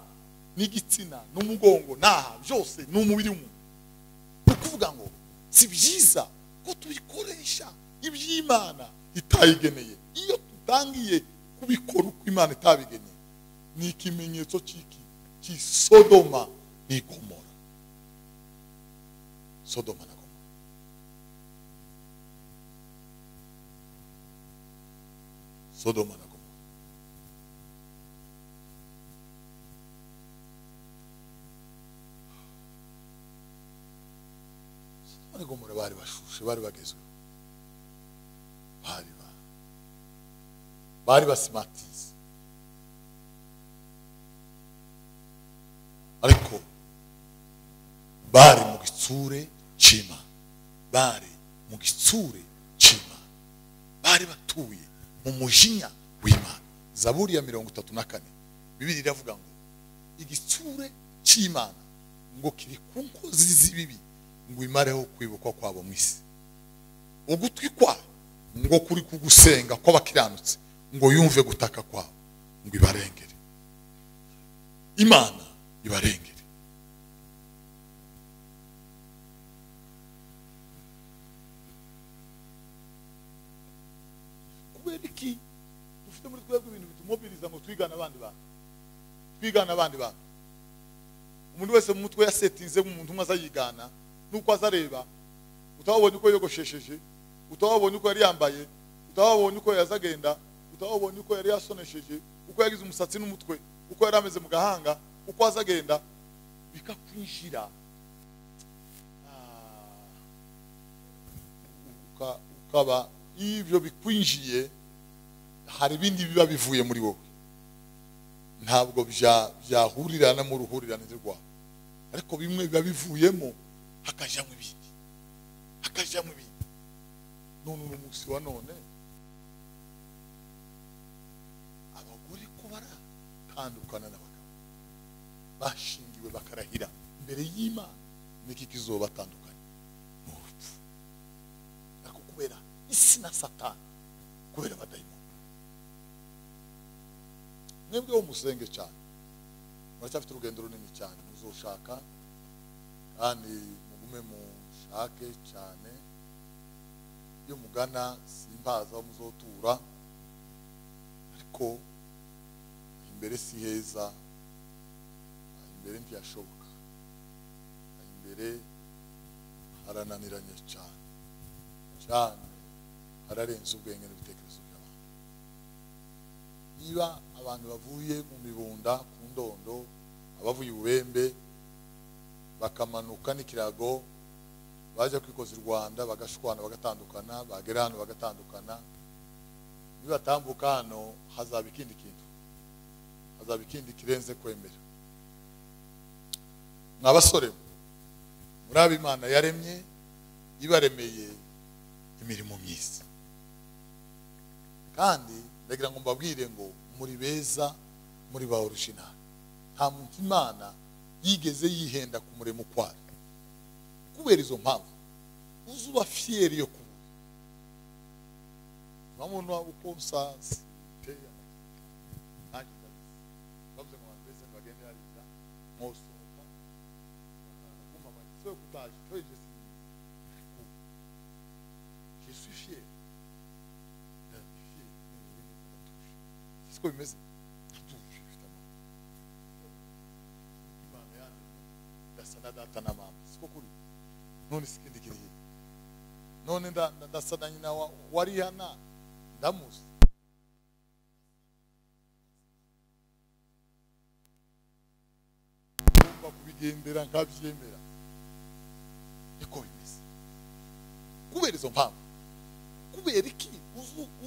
n'igitsina n'umugongo n'aha, byose ni umubiri w'umuntu. Ni ukuvuga ngo si byiza ko tubikoresha iby'Imana itayigeneye. Iyo tutangiye kubikora uko Imana itabigeneye, ni ikimenyetso cy'iki? Cy'Sodoma ni Gomora. Sodoma na Gomora. Sodoma na Gomora. Sodoma na Gomora bari bashushe, bari bagezweho, bari basimatize, ariko bari mu gitsure cy'Imana, bari mu gitsure cy'Imana, bari batuye mu mujinya w'Imana. Zaburi ya 34 Bibiliya iravuga ngo igitsure cy'Imana ngo kiri ku nkozi z'ibibi, ngo imareho kwibukwa kwabo mu isi. Ugutwi kwayo ngo kuri kugusenga kw'abakiranutse, ngo yumve gutaka kwabo, ngo ibarengere. Imana ibarengere. Kubera iki dufite muri twebwe ibintu bitumobiriza ngo twigane abandi bantu? Twigane abandi bantu. Umuntu wese mu mutwe yasetinze umuntu umwe azayigana, nuko azareba, utabonye uko yogoshesheje, utabonye uko yari yambaye, utabonye uko yazagenda, utabonye uko yari yasonesheje, uko yagize umusatsi n'umutwe, uko yari ameze mu gahanga, uko azagenda, bikakwinjira. Ukaba ibyo bikwinjiye, hari ibindi biba bivuye muri wowe, ntabwo byahurirana mu ruhurirane rwawe, ariko bimwe biba bivuyemo hakajyamo ibindi, hakajyamo ibindi. None uno munsi wa none abagore ko baratandukana n'abagabo bashingiwe bakarahira imbere y'Imana, niki kizobatandukanya? Ni urupfu. Ariko kubera isi na Satani, kubera abadayimoni, mwebwe wo musenge cyane, muracyafite urugendo runini cyane muzoshaka, kandi mugume mushake cyane. Iyo mugana simbaza aho muzotura, ariko imbere si heza, imbere ntiyashoboka, imbere harananiranye cyane cyane, hararenze ubwenge n'ibitekerezo by'abantu. Niba abantu bavuye mu mibunda ku ndondo, abavuye ububembe bakamanuka n'ikirago bajya kwikoza i Rwanda, bagashwana bagatandukana, bagera hano bagatandukana, nibatambuka hano hazaba ikindi kintu, hazaba ikindi kirenze kwemera. Mwa basore, muri abo Imana yaremye, ibaremeye imirimo myiza, kandi ndagira ngo mbabwire ngo muri beza, muri ba original. Nta muntu Imana yigeze yihenda ku muremo kwayo. Kubera izo mpamvu uzuba fier yo kuba bamuna uko nsa teya nanjye bavuze ngo abantu bese bagende hariya mosoka kumva bati kutaje toje si je suis fier, ndi fier ndatuje, siko bimeze, ndatuje mfite amahoro. Imana yanjye ndasa na data na mama, siko kuri none sikindi kiri hirya. None ndasa na nyina wa Rihana, ndamuzi. Ngomba kubigendera nkabyemera, niko bimeze. Kubera izo mpamvu, kubera iki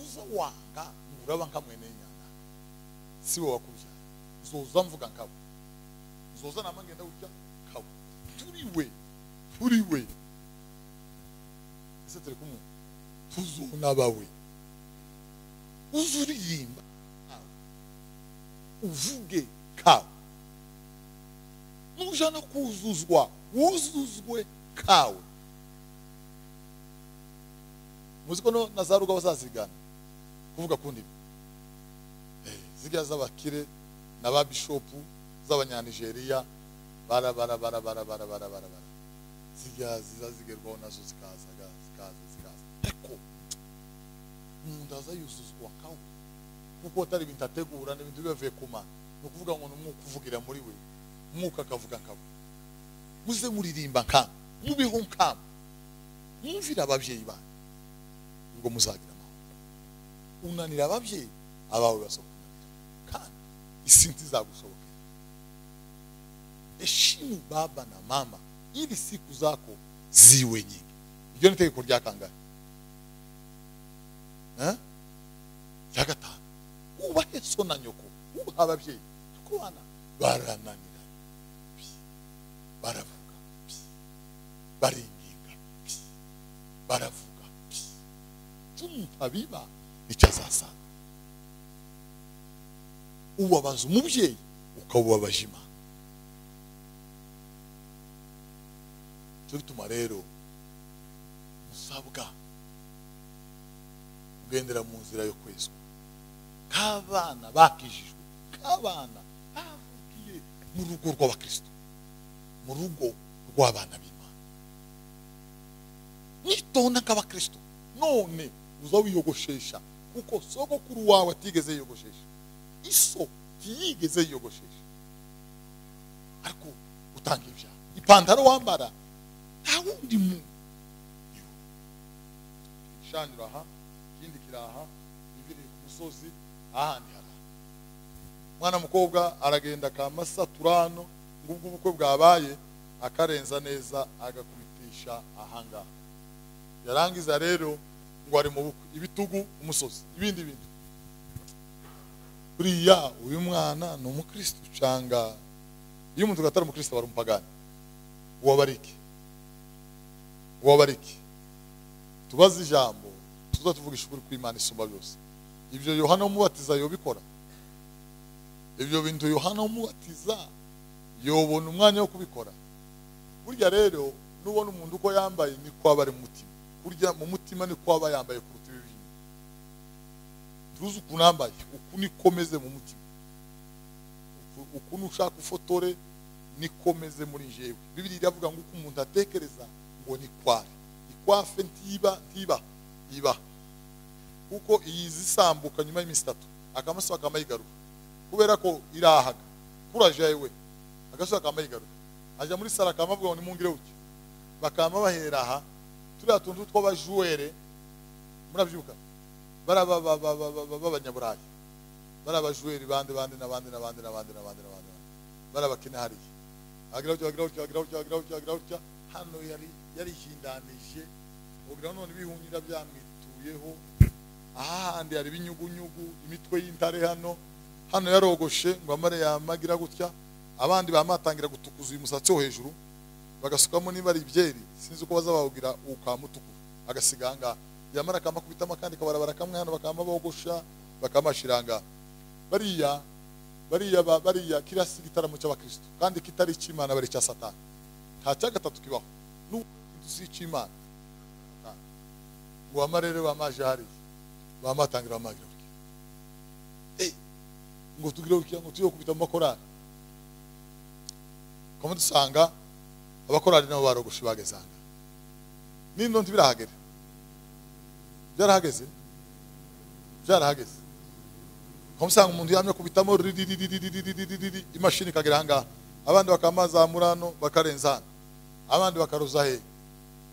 uza wanga uraba nka mwene nyana, si wowe wakubyara, uzoza mvuga nkawe, uzoza nama ngenda gutya nkawe, turiwe turiwe, ese turi kumwe, tuzona bawe, uzuririmba uvuge kawe, nujana kuzuzwa wuzuzwe kawe. Muzi ko no na za ruga bazazigana kuvuga ku ndimi, zirya z'abakire na ba bishopu z'abanyanigeria, bara bara bara bara bara bara bara bara, zirya zizazigerwaho nazo zikaza zikaza zikaza, ariko umuntu aza yuzuzwa kawe, kuko atari ibintu ategura, ni ibintu bibavuye ku Mana. Ni ukuvuga ngo ni umwuka uvugira muri we, umwuka akavuga nkawe. Muze muririmba nkamwe, mubeho nkamwe, mwumvire ababyeyi banyu, ubwo muzagira amahoro. Unanira ababyeyi, abawe bazokunanira, kandi isi ntizagushobokera. Heshimu baba na mama ili siku zako ziwe nyingi. Iryo ni itegeko rya kangahe? Rya gatanu. Ubahe so na nyoko, ubahe ababyeyi, kuko bana barananira, baravuga, baringinga, baravuga. Umuntu abiba nicyo azasanga. Ubabaza umubyeyi ukawubabaje Imana. Cyo gituma rero musabwa Kugendera mu nzira yo kwezwa k'abana bakijijwe, k'abana bavukiye mu rugo rw'abakristo, mu rugo rw'abana b'Imana. Mwitonda nk'abakristo. None uza wiyogoshesha kuko sogokuru wawe atigeze yiyogoshesha, iso ntiyigeze yiyogoshesha, ariko utanga ibyaha. Ipantaro wambara nta wundi muntu. Ishaniro aha, ikindi kiraha, ibiri ku musozi, ahandi hara. Mwana mukobwa aragenda kamasa turano, ngubwo ubukwe bwabaye, akarenza neza agakubitisha ahanga. Yarangiza rero ngo ari mu bukwe, ibitugu umusozi, ibindi bintu. Buriya uyu mwana ni umukristo cyangwa iyo umuntu atari umukristo aba ari umupagani. Uwabariki, uwabariki. Tubaze ijambo, tuza tuvugisha ukuri kw'Imana isumba byose. Ibyo Yohana umubatiza yobikora? Ibyo bintu Yohana umubatiza yobona umwanya wo kubikora? Burya rero nubona umuntu uko yambaye niko aba ari mu mutima. Burya mu mutima niko aba yambaye kuruta ibi bintu. Tuzi ukuntu yambaye, uku nikomeze mu mutima. Ukuntu ushaka ufotore nikomeze muri jewe. Bibiliya iravuga ngo uko umuntu atekereza ngo ni kwari. Ikwafe ntiba ntiba iba. Kuko iyizisambuka nyuma y'iminsi 3 akamaso akamayigaruka. Kubera ko irahaga. Kuraje yewe. Agaso akamayigaruka. Aja muri sala akamavuga ngo nimungire uki. Bakama bahera aha turiya tuntu tw'abajuwere murabyuka baraba b'abanyaburayi, barabajuweri bande bande nabande nabande nabande nabande nabande barabakina hariya. Agira utya agira utya agira utya agira utya agira utya. Hano yari yarihindanije ugira none ibihunyira byamwituyeho. Ahandi hari ibinyugunyugu, imitwe y'intare hano. Hano yarogoshe ngo amare yamagira gutya, abandi bamatangira gutukuza uyu musatsi wo hejuru bagasukamo niba ari ibyeri, sinzi uko bazabawugira ukamutukura agasiganga. Yamara kamakubitamo kandi kabarabara kamwe hano bakama bogosha bakamashiranga. Bariya bariya bariya kirasi gitaramo cy'abakristo kandi kitari cy'Imana bari cya Satani. Nta cya gatatu kibaho. N'udusi cy'Imana. Ngo amarere bamaje hari bamatangira bamagira. Ngo tugire ukiya ngo tuyo kubita mu makorari. Koma dusanga abakorari nabo barogoshe bagezanga. Nino ntibirahagera. Byarahageze. Byarahageze. Koma umuntu yamye kubitamo imashini kagera hanga. Abandi bakamazamura no bakarenza. Abandi bakaruza he.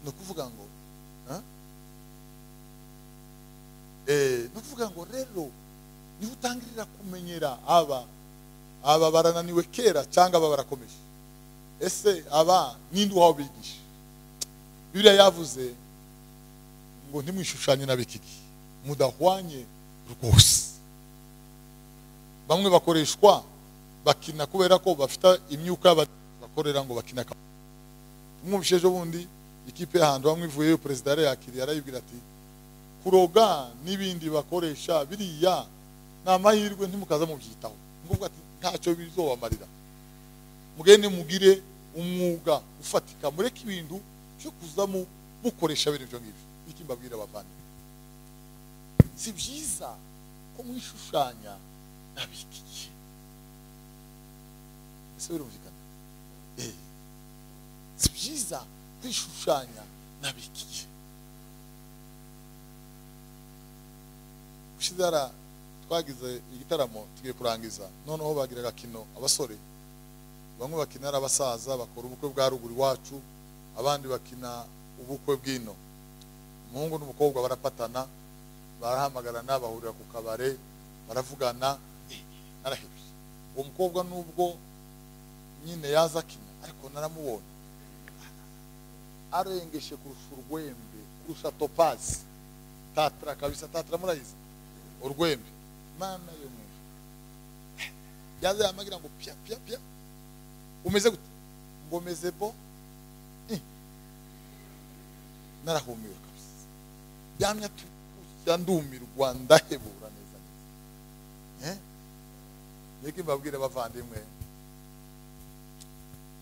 No kuvuga ngo no kuvuga ngo rero niho utangirira kumenyera aba barananiwe kera cyangwa aba barakomeje. Ese aba ninde uhawe bigisha? Bibiliya yavuze ngo ntimwishushanye n'ab'iki gihe, mudahwanye rwose. Bamwe bakoreshwa bakina kubera ko bafite imyuka bakorera ngo bakina. Mwumvise ejo bundi ikipe y'ahantu bamwe ivuyeyo, perezida yarayakiriye arayibwira ati kuroga n'ibindi bakoresha biriya ni amahirwe ntimukaza mubyitaho. Nguvuga ati ntacyo bizobamarira. Mugende mugire umwuga ufatika, mureke ibintu cyo kuzamu mukoresha biri ibyo ngibyo. Iki mbabwira abavandimwe, si byiza ko mwishushanya n'ab'iki gihe. Ese birumvikana? Si byiza kwishushanya n'ab'iki gihe. Ushizara twagize igitaramo tugiye kurangiza, noneho bagira agakino abasore bamwe bakina ari abasaza bakora ubukwe bwa ruguru iwacu, abandi bakina ubukwe bw'ino. Umuhungu n'umukobwa barapatana, barahamagarana, bahurira ku kabare, baravugana. Narahebye uwo mukobwa nubwo nyine yaza akina, ariko naramubonye arengeshe kurusha urwembe, kurusha topazi tatra kabisa. Tatra murayizi urwembe, mana yo mwisho yaza yamagira ngo pya pya pya. Umeze gute? Ngo meze bo. Narahumiwe kabisa. Yamya yandumirwa ndahebura neza neza. Niki mbabwira abavandimwe,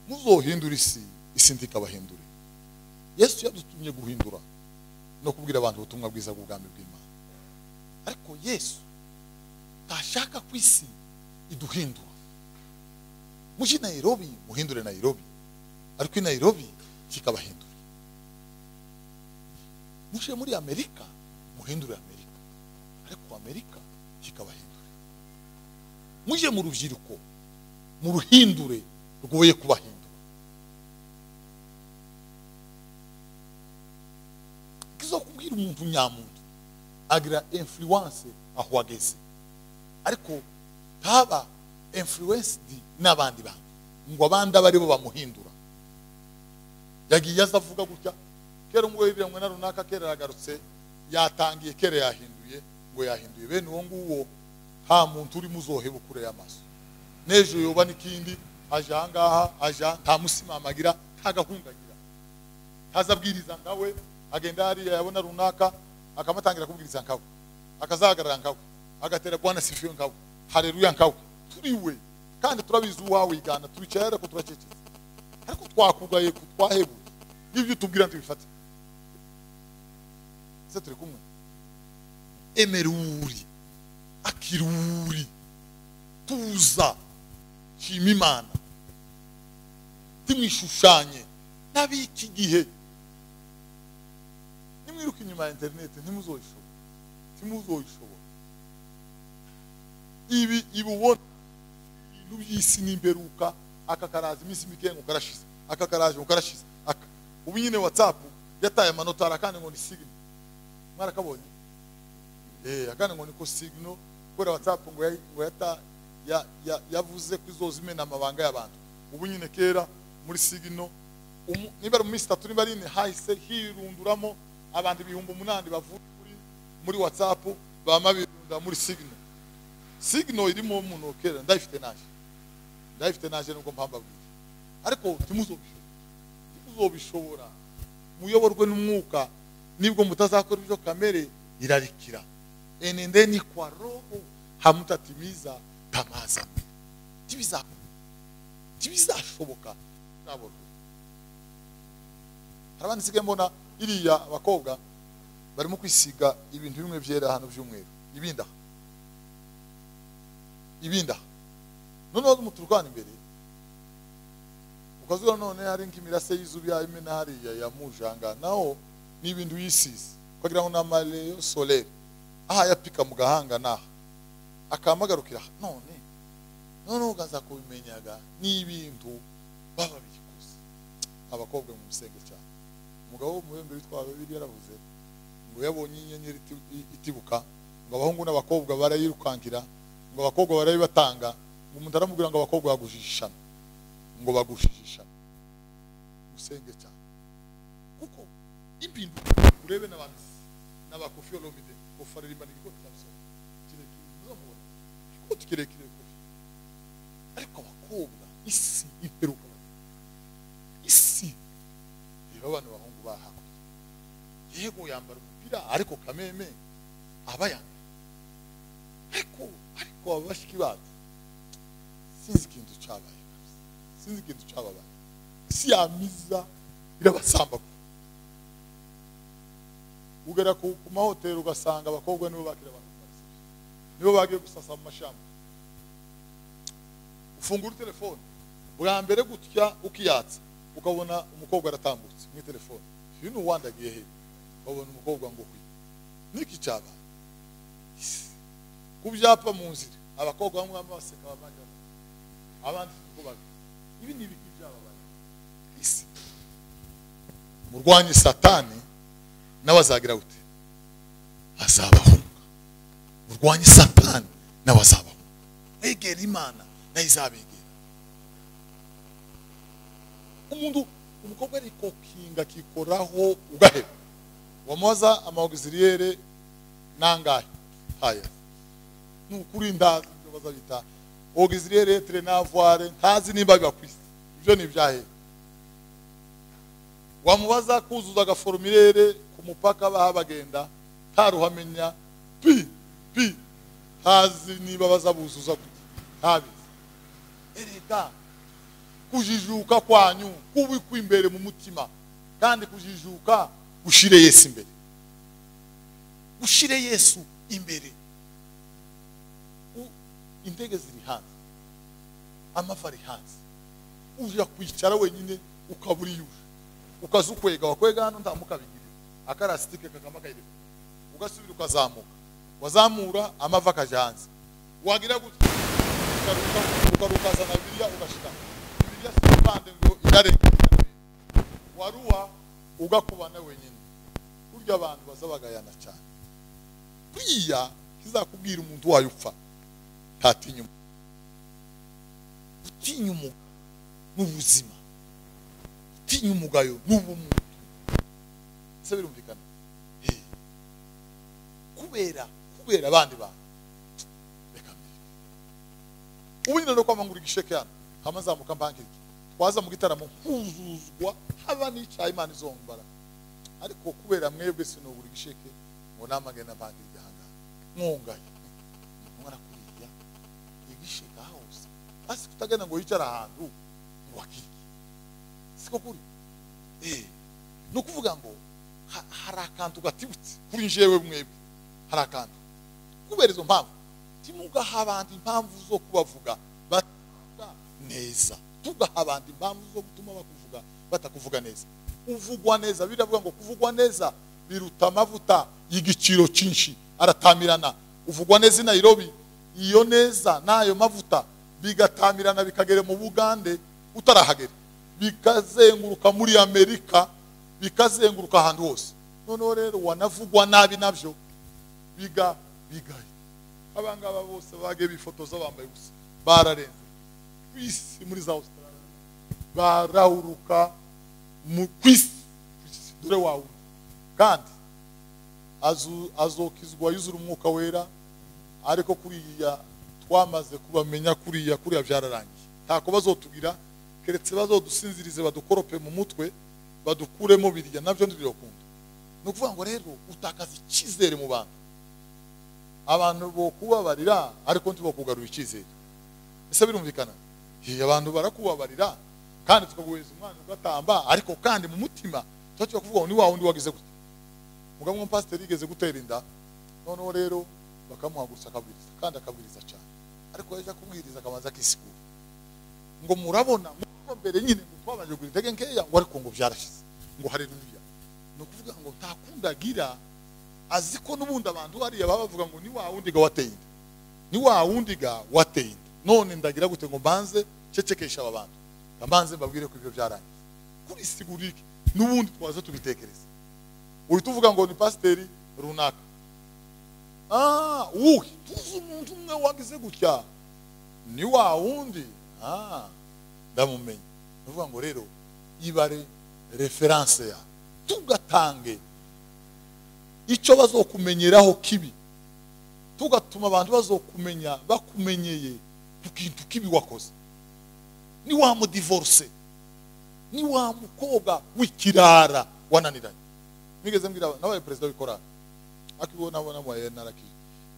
muzohindura isi, isi ntikabahindure. Yesu yadutumye guhindura no kubwira abantu ubutumwa bwiza bw'ubwami bw'Imana. Ariko Yesu tashaka ku isi iduhindura. Muje Nairobi muhindure Nairobi, ariko Nairobi kikabahindura. Muje muri Amerika muhindure Amerika, ariko Amerika kikabahindura. Muje mu rubyiruko muruhindure rwoye kubahindura. Kizo kubwira umuntu nyamuntu agira influence aho ageze, ariko taba influenced n'abandi bantu ngo abandi abari bo bamuhindura. Yagiye azavuga gutya kera umwe wibira na runaka kera yagarutse yatangiye kera yahinduye ngo yahinduye bene uwo nguwo nta muntu uri muzoheba kure y'amaso. Nejo yoba n'ikindi aja ahangaha aja nta musimamagira nta gahungagira ntazabwiriza nkawe, agenda hariya yabona runaka akamatangira kubwiriza nkawe, akazahagarara nkawe, agatera Bwana sifiwe nkawe, haleluya nkawe. Turiwe kandi turabizi uwawe igana turicaye ariko turacecetse, ariko twakugaye kutwahebu n'ibyo tubwira ntibifate. Ese turi kumwe? Emeruri akiruri tuza shima Imana, timwishushanye n'abiki gihe. Nimwiruka inyuma ya internet ntimuzoyishobora, ntimuzoyishobora. Ibi ibubona ibintu by'isi n'imperuka, aka karaza iminsi mike ngo karashize, aka karaje ngo karashize, aka ubu nyine WhatsApp yataye amanota arakandi ngo ni signal. Mwarakabonye? Akandi ngo niko signal kubera WhatsApp ngo yata yavuze ko izozimena amabanga y'abantu. Ubu nyine kera muri signal niba ari mu minsi 3 niba ari 4 hahise hirunduramo abantu 8,000 bavuye muri WhatsApp bama birunda muri signal. Signal irimo umuntu kera ndayifite naje, ndayifite naje nubwo mpambabwira, ariko timuzobishobora. Muyoborwe n'umwuka nibwo mutazakora ibyo kamere irarikira. Enendeni kwa roho hamutatimiza tamaa za mwili. Tibizashoboka. Hari abandi nsigaye mbona iriya abakobwa barimo kwisiga ibintu bimwe byera hano by'umweru, ibinda ibinda. Noneho umuturukana imbere ukazura none hari nk'imirase y'izuba imena hariya ya mujanga, naho ni ibintu yisize ukagira ngo n'amaleyo solaire aha yapika mu gahanga naha akamagarukira. None none ugaza kubimenyaga ni ibintu baba bikoze. Abakobwa mu musenge cyane. Umugabo w'umubembe witwa Babiri yaravuze ngo yabonye inyenyeri itibuka, ngo abahungu n'abakobwa barayirukankira, ngo abakobwa barayibatanga, ngo umuntu aramubwira ngo abakobwa bagushishana, ngo bagushishana. Musenge cyane kuko impinduka urebe n'abamisi n'abakofi olomide kofarira n'igikoti cyabyo kirekire muzamubona igikoti kirekire kofi. Ariko abakobwa isi imperuka isi reba abantu bahungu bahakurya, yego yambara umupira ariko kameme aba yambaye, ariko abashiki bacu sinzi ikintu cyabaye, sinzi ikintu cyababaye. Isi yamiza irabasamba. Ugera ku mahoteli ugasanga abakobwa nibo bakira abantu ku mareception, nibo bagiye gusasa mu mashamba. Ufungura telefone bwa mbere gutya ukiyatsa ukabona umukobwa aratambutse mu telefone, uyu ni uwandagiye he, ukabona umukobwa ngo hwi niki cyabaye. Ku byapa mu nzira abakobwa bamwe baseka abandi abandi kubaga. Ibi ni ibiki byababaye isi. Murwanye Satani nawe azagira gute? Azabahunga. Murwanye Satani nawe azabahunga. Mwegera Imana nayo izabegera. Umuntu umukobwa ariko kinga kikoraho ugaheba wamubaza ama auxiliaire nangahe haya nukuri ndazi ibyo bazabita auxiliaire etre n'avoir ntazi nimba bibakwisi ibyo ni ibyahe. Wamubaza kuzuza agaformulaire ku mupaka baha bagenda ntaruhamenya pi pi ntazi niba bazabuzuza gute ntabizi. Erega kujijuka kwanyu kubikwa imbere mu mutima, kandi kujijuka gushire Yesu imbere, gushire Yesu Imbere intege ziri hanze, amavi ari hanze, uja kwicara wenyine ukabura iyuje, ukaza ukwega, wakwega hano ntamukabigire akarasitike kakama kayireka, ugasubira ukazamuka, wazamura amavi akaja hanze, wagira gutya ukarukazana Bibiliya ugashika Bibiliya si ngo irarenga, waruha ugakubana wenyine. Kurya abantu bazabagayana cyane, kuriya kizakubwira umuntu wayo upfa ntatinya utinya umugayo n'ubuzima, utinya umugayo n'ubumuntu. Ese birumvikana? Kubera abandi bantu. Reka mbere ubu nyine no kwamangura igisheke hano hamazamuka mpankiriki twaza mu gitaramo nkuzuzwa haba n'icaye Imana izombara, ariko kubera mwebwe sinubura igisheke ngo namagenda mpankiriki ahangaha mwongaye mwana kuriya igisheka hose basi kutagenda ngo yicara ahantu ngo akirike, siko kuri no kuvuga ngo hari akantu gatibutse kuri jewe mwebwe, hari akantu. Kubera izo mpamvu timugaha abandi impamvu zo kubavuga batavuga neza, tugaha abandi impamvu zo gutuma bakuvuga batakuvuga neza. Uvugwa neza biravuga ngo kuvugwa neza biruta amavuta y'igiciro cyinshi, aratamirana. Uvugwa neza i Nairobi, iyo neza nayo mavuta bigatamirana bikagera mu Bugande utarahagera, bikazenguruka muri Amerika, bikazenguruka ahantu hose. Noneho rero wanavugwa nabi nabyo bigaye. Abangaba bose bage bifotoza bambaye gusa bararenze kwisi muri za Australia, barahuruka mu kwisi dore wawe. Kandi azokizwa yuzura umwuka wera, ariko kuriya twamaze kubamenya kuriya byararangiye. Ntako bazotugira keretse bazodusinzirize badukorope mu mutwe badukuremo birya, nabyo ndibirokunda. No kuvuga ngo rero utakaza icyizere mu bantu, abantu bo kubabarira ariko ntibokugarura icyizere. Ese birumvikana? Abantu barakubabarira kandi tukaguheza umwana ugatamba, ariko kandi mu mutima tuba kuvuga ngo ni wa wundi wagize gute. Mugabo wa pastor yigeze gutera inda, noneho rero bakamuhagurutsa akabwiriza, kandi akabwiriza cyane, ariko yaje kubwiriza akabanza akisigura ngo murabona ngo mbere nyine ngo twabanje kugira intege nkeya, ngo ariko ngo byarashize, ngo haleluya. No kuvuga ngo ntakundagira azi ko n'ubundi abantu bariya baba bavuga ngo ni wa wundi ga wateye inda, ni wa wundi ga wateye inda, none ndagira gute ngo mbanze cecekesha aba bantu, mbanze mbabwire ko ibyo byarangiye. Kuri sigurike n'ubundi twaza tubitekereza. Uhita uvuga ngo ni pasiteri runaka, uhi tuzi umuntu umwe wagize gutya ni wa wundi, ndamumenye. Nuvuga ngo rero ibare reference ya tugatange icyo bazokumenyeraho kibi, tugatuma abantu bazokumenya bakumenyeye ku kintu kibi wakoze. Ni wa mu divorce, ni wa mukobwa w'ikirara wananiranye. Nigeze mbwira nabaye president w'ikora akibona nabona mwaye naraki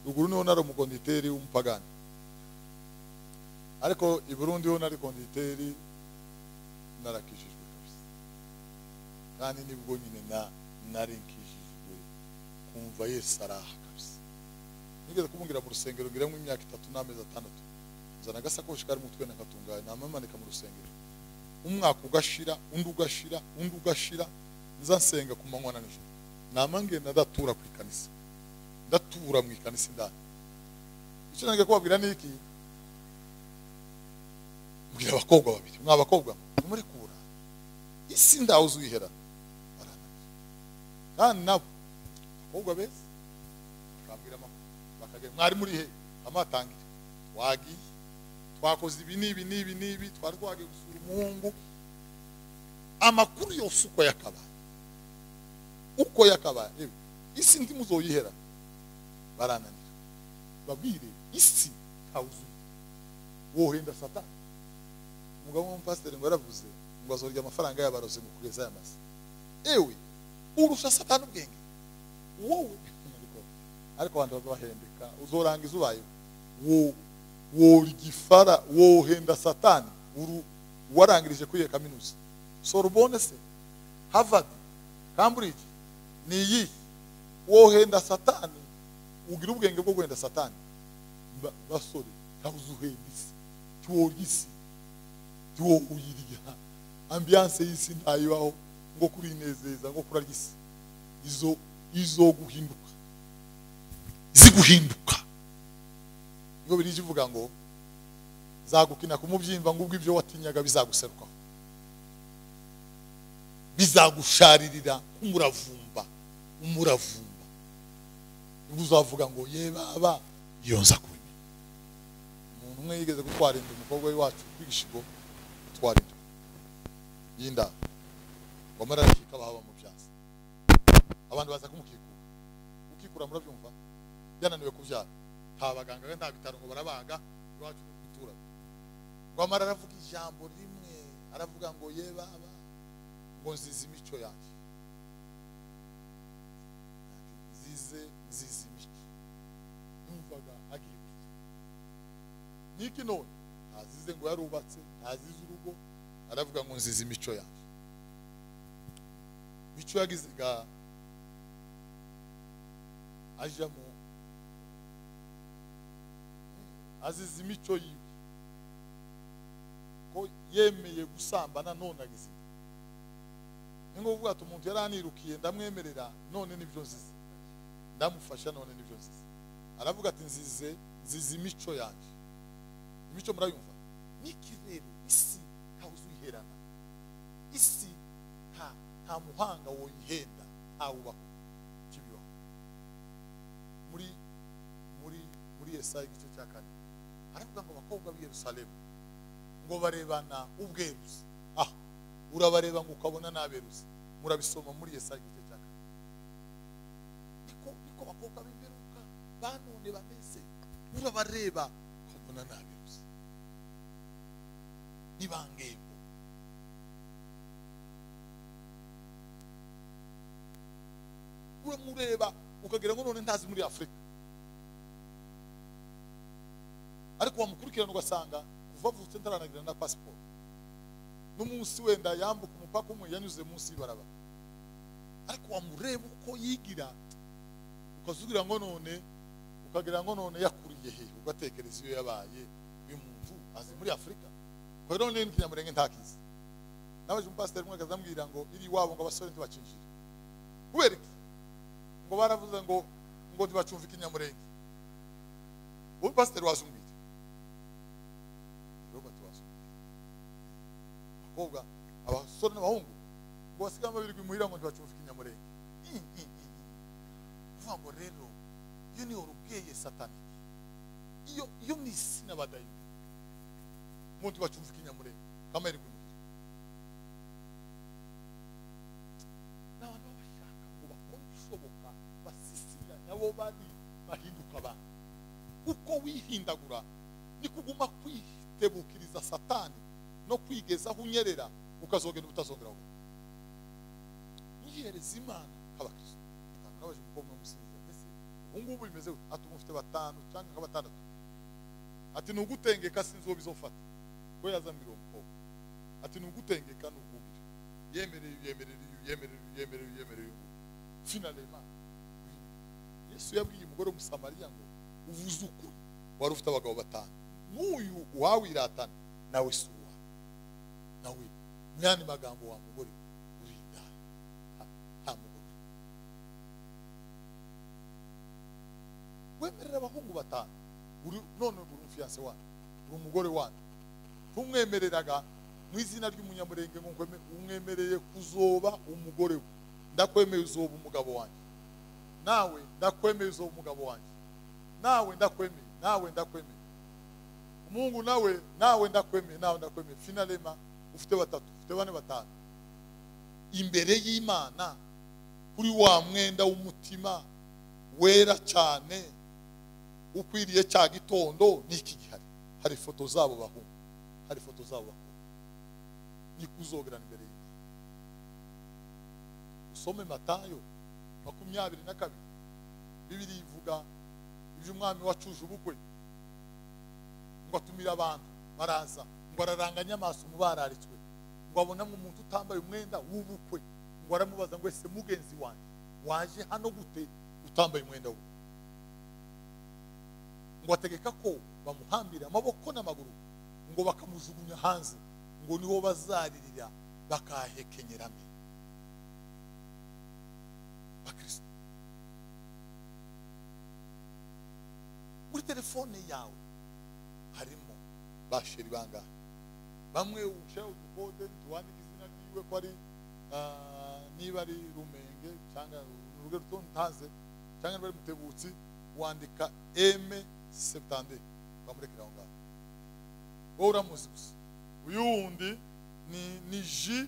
ruguru niho nari umukonditeri w'umupagani, ariko i Burundi ho nari konditeri narakijijwe kabisa, kandi nibwo nyine nari nkijijwe kumva Yesu araha kabisa. Nigeze kumubwira mu rusengero ngira mu imyaka 3 n'amezi 6, nzana agasakoshi kari mutwe nakatunganya namamanika mu rusengero, umwaka ugashira undi ugashira undi ugashira, nza nsenga ku manywa na nijoro, namangenda ndatura ku ikanisa, ndatura mu ikanisa indani. Icyo nange kubabwira ni iki, mbwira abakobwa babiri, mwa bakobwa muri kubura isi ndawuzi uyihera barananiye, kandi nabo abakobwa beza bakambwira amakuru bakagera mwari muri he amatangira wagiye twakoze ibi n'ibi n'ibi n'ibi, twari twagiye gusura umuhungu, amakuru yose uko yakabaye uko yakabaye, isi ndimuzoyihera barananira. Babwire isi ntawuzuye wohenda Satani. Umugabo w'umupasiteri ngo yaravuze ngo azorya amafaranga y'abarozi mu kugeza aya masa. Ewe urusha Satani ubwenge wowe, ariko abantu bazabahendeka uzorangiza ubayeho worigifara wohenda Satani uru warangirije kuri kaminuza Sorbonne se Harvard Cambridge ni iyi, wohenda Satani Ugira ubwenge bwo gwenda Satani. Basore ntazuhenda isi. Tiworya isi. Tiwo uyirya. Ambiance y'isi ntayibaho ngo kurinezeza ngo kurarya isi. Izo guhinduka. Ziguhinduka. Ngo birije ivuga ngo zagukina kumubyimba ngo ubwo ibyo watinyaga bizaguserukaho. Bizagusharirira kumuravumba, umuravumba. Uzavuga ngo ye baba iyo nza kubimenya. Umuntu umwe yigeze gutwara inda umukobwa w'iwacu kwigishigo gutwara inda y'inda wamara arashika bahaba mu byansi. Abantu baza kumukikura. Ukikura murabyumva yananiwe kubyara. Nta baganga nta bitaro ngo barabaga iwacu gutura. Ngo amara aravuga ijambo rimwe aravuga ngo ye baba ngo nziza imico yanjye. Nziza imico. Numvaga agiye gutya. Niki none ntazize ngo yarubatse, ntazize urugo, aravuga ngo nziza imico yanjye. Mico yagize aja mu azize imico yiwe ko yemeye gusambana none agize. Ningo uvuga ati umuntu yaranirukiye ndamwemerera none nibyo nzize. Ndamufasha none nibyo nzize. Aravuga ati nzize imico yanjye. Imico murayumva? Niki rero isi ntawuzuyiherana. Isi nta muhanga woyihenda ntawubaho kibibaho. Muri Yesaya igice cya 4 aravuga ngo abakobwa b'i Yerusalemu ngo barebana ubweruzi. Ah, urabareba ngo ukabona naberuzi. Murabisoma muri Yesaya igice cya 4. Niko abakobwa b'imperuka banone bameze. Urabareba ukabona naberuzi. Nibangembo. Uramureba ukagira ngo none ntazi muri Afrika. Ariko wamukurikirana ugasanga kuva avutse ntaranagira na passport. N'umunsi wenda yambuka umupaka umwe yanyuze munsi y'ibarabara. Ariko wamureba uko yigira ukazugira ngo none ukagira ngo none yakuriye he, ugatekereza iyo yabaye uyu muntu azi muri Afrika. Ko rero none n'ikinyamurenge ntakizi. Nabaje umupasiteri umwe akazambwira ngo iri wabo ngo abasore ntibacinjira. Kubera iki? Ngo baravuze ngo ntibacumva ikinyamurenge. Uwo pasiteri wazumbira. Robert wazumbira. Abakobwa abasore n'abahungu ngo basigaye babiri imuhira ngo ntibacumva ikinyamurenge. Kuvuga ngo rero iyo ni orugeye satanike. Iyo ni isi n'abadayimoni. Ngo ntibacumva ikinyamurenge. Kamere imuhira. N'abantu bashaka ngo bakore ibishoboka basisiranya abo bari bahinduka abantu. Uko wihindagura ni kuguma kwitebukiriza Satani no kwigezaho unyerera ukazogenda utazongera aho. Muhereza Imana kabakristo. Nabaje umukobwa musinzi ese ubu ngubu bimeze gute? Ati mufite batanu cyangwa nka batandatu. Ati nugutengeka sinzi uwo bizofata. Ko yazambira uwo mukobwa. Ati nugutengeka nugubira. Yemereye. Finalement Yesu yabwiye umugore w'Umusamariya ngo uvuze ukuri wari ufite abagabo batanu. N'uyu uwawiratana nawe si uwawe. Nawe myani magambo wa mugore urinda nta mugore. Wemerera abahungu batanu uri none uri umufiyanse wanyu uri umugore wanyu ntumwemereraga mu izina ry'umunyamurenge ngo umwemereye kuzoba umugore we. Ndakwemeye uzoba umugabo wanjye. Nawe ndakwemeye uzoba umugabo wanjye. Nawe ndakwemeye, nawe ndakwemeye. Mungu nawe, nawe ndakwemeye, nawe ndakwemeye. Finalema ufite batatu, ufite bane batanu. Imbere y'Imana kuri wa mwenda w'umutima wera cyane ukwiriye cya gitondo niki gihari. Hari foto zabo bahungu, hari foto zabo bakobwa. Nikuzogerana imbere y'Imana. Usome Matayo 22. Bibiri ivuga ibyo umwami wacuje ubukwe ngo atumira abantu baraza ngo araranganya amaso mu bararitswe ngo abona umuntu utambaye umwenda w'ubukwe ngo aramubaza ngo ese mugenzi wanjye waje hano gute utambaye umwenda w'ubukwe? Ngo ategeka ko bamuhambira amaboko n'amaguru, ngo bakamujugunya hanze, ngo niho bazaririra bakahekenyera amenyo. Bakristo, muri telefone yawe harimo basheri bangahe? Bamwe ushaka udukode tuwandika izina ryiwe ko ari niba ari Rumenge cyangwa urugero ntaze cyangwa niba ari Mutebutsi, wandika M72 bamurekera aho ngaho. Wowe uramuzi gusa. Uyu wundi ni J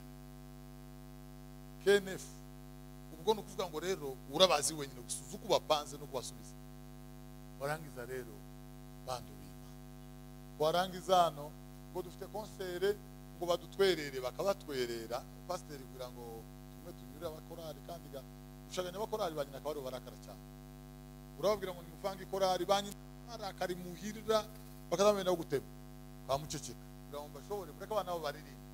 KNF. Ubwo ni ukuvuga ngo rero urabazi wenyine gusa, uzi uko bapanze no kubasubiza. Warangiza rero bandu b'Imana, warangiza hano ngo dufite konsere, ngo badutwerere, bakabatwerera pasiteri kugira ngo tumwe tunyure abakorari, kandi gushaganya abakorari ba nyina akaba barakara cyane. Urababwira ngo nimuvange ikorari, ba nyina barakara imuhirira, bakazamenya no gutema bamuceceka kugira ngo bashobore mureke abana babo baririmbe.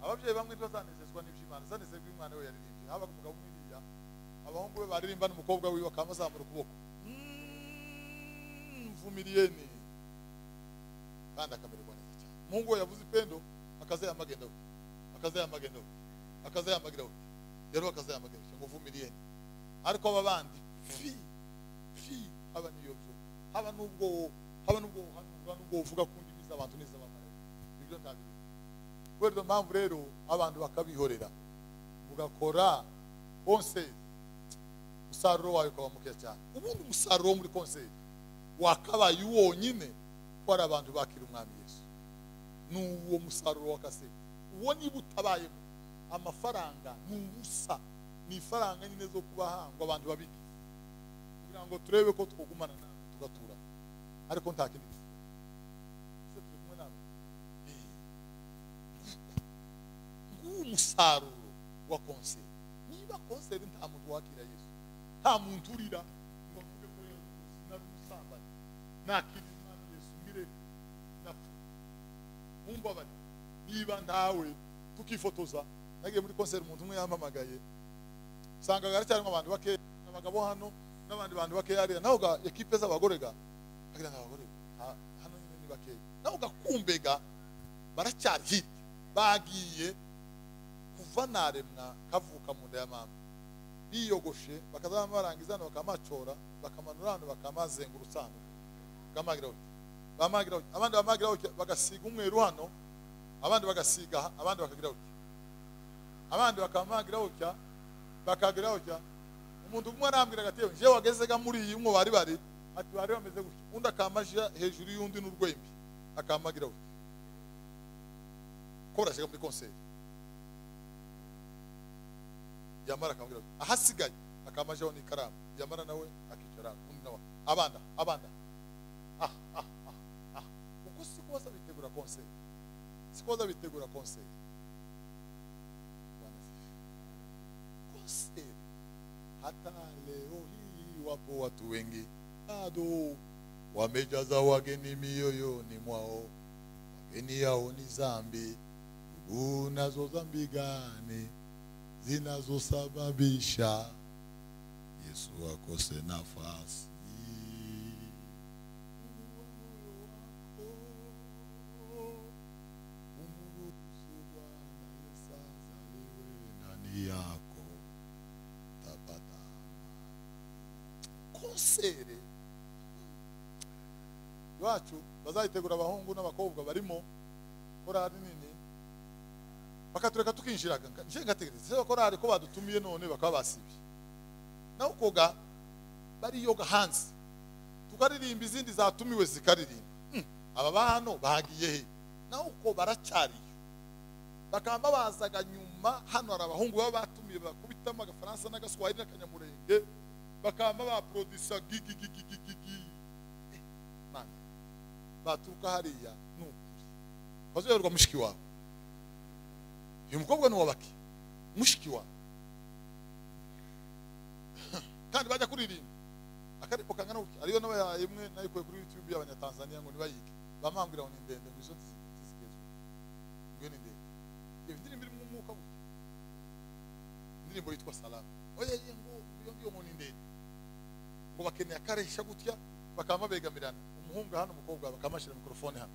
Ababyeyi bamwe ntibazanezezwa n'iby'Imana, zanezezwa umwana we yaririmbye. Habaga umugabo umwe iriya, abahungu be baririmba n'umukobwa wiwe akamazamura ukuboko, mvumirieni, kandi akamererwa neza cyane. Umuhungu we yavuze ipendo akazayamagenda we, akazayamagenda we, akazayamagira we, rero akazayamagira ngo vumirieni. Ariko aba bandi fi fi, haba niyo byo, haba nubwo hanura nubwo uvuga ku ndimi z'abantu n'iz'abamarayika, ibyo ntabiri. Kubera iyo mpamvu rero abantu bakabihorera, mugakora konseri, umusaruro wawe ukaba muke cyane. Ubundi umusaruro wo muri konseri wakabaye wonyine ko ari abantu bakira umwami Yesu, n'uwo musaruro wa kasete uwo niba utabayemo amafaranga ni ubusa, ni ifaranga nyine zo kubaha ngo abantu babike kugira ngo turebe ko twogumana nawe tugatura, ariko nta kindi gisigaye. Turi kumwe nawe. Nguwo umusaruro wa konseri. Niba konseri nta muntu wakira Yesu, nta muntu urira ngo avuge ko nari umusambanyi, nakira umwami Yesu ngire napfa mumbabare. Niba ntawe tukifotoza. Nagiye muri konseri umuntu umwe yampamagaye, usanga haracyarimo abantu bake, abagabo hano n'abandi bantu bake hariya, naho ga ekipe z'abagore ga agira ngo abagore hano nyine ni bake, naho gakumbega baracyari hirya, bagiye kuva naremwa kavuka mu nda ya mama, biyogoshe bakazaba barangiza hano bakamacora, bakamanura hano bakamazengurutsa hano, bamagira gutya, bamagira gutya, abandi bamagira gutya, bagasiga umweru hano, abandi bagasiga, abandi bakagira gutya, abandi bakamagira gutya, bakagira gutya. Umuntu umwe arambwira ati nje wagezega muri iyi mwo bari bari, ati bari bameze gutya, undi akamaja hejuru y'undi n'urwembe akamagira gutya. Ko barashaka muri konseri yamara akamubwira ahasigaye akamajaho n'ikaramu, yamara nawe akicara, undi nawe abanda abanda ah ah ah ah. Uko siko baza bitegura konseri, siko baza bitegura konseri. Konseri hata leo hii wapo watu wengi bado wamejaza wageni mioyoni mwao, wageni yao ni zambi, unazo zambi gani zinazosababisha Yesu akose nafasi? Umuruhusu Bwana Yesu azaliwe ndani yako, utapata amani. Konsere iwacu bazayitegura abahungu n'abakobwa barimo korali nini, bakatureka tukinjiraga. Nje ngategereza se korali ko badutumiye none bakaba basibye, naho koga bariyoga hanze tukaririmba, izindi zatumiwe zikaririmba. Aba bahano bagiye he? Naho uko baracyariyo, bakamba bazaga nyuma. Hano hari abahungu baba batumiye bakubitamo agafaransa n'agaswahili n'akanyamurenge, bakamba baprodusa gigi gigi gigi gigi. Man, baturuka hariya nukuri bazoyorwa mushiki wawe. Uyu mukobwa ni wabaki mushiki wawe, kandi bajya kuririmba akaripo kangana gutya. Ariyo nabayaye imwe nayikuye kuri YouTube y'abanyatanzania ngo nibayige, bamambwira ngo ni ndende, ngo izo ntizigezwe, ngo ni ndende. Iyo ndirimbo irimo umwuka gutya, indirimbo yitwa Salama. Oya ngo iyo ngiyo ngo ni ndende. ngo bakeneye akaresha gutya, bakaba begamirana, umuhungu hano umukobwa bakamashyira mikrofone hano,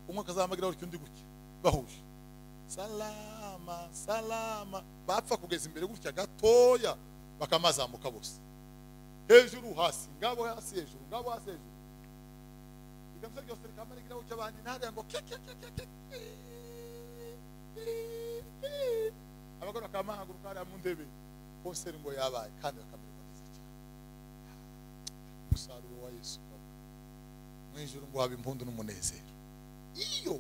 umwe akazamagira gutya undi gutya, bahuje salama salama, bapfa kugeza imbere gutya gatoya bakamazamuka bose hejuru hasi, ngabo hasi hejuru, ngabo hasi hejuru. Ikamsa ryose rikamara gutya abandi ntariya ngo ke ke ke ke, abagore bakamahaguruka hariya mu ntebe, konseri ngo yabaye kandi bakamererwa neza cyane. Umusaruro wa Yesu mu ijuru ngo haba impundu n'umunezero iyo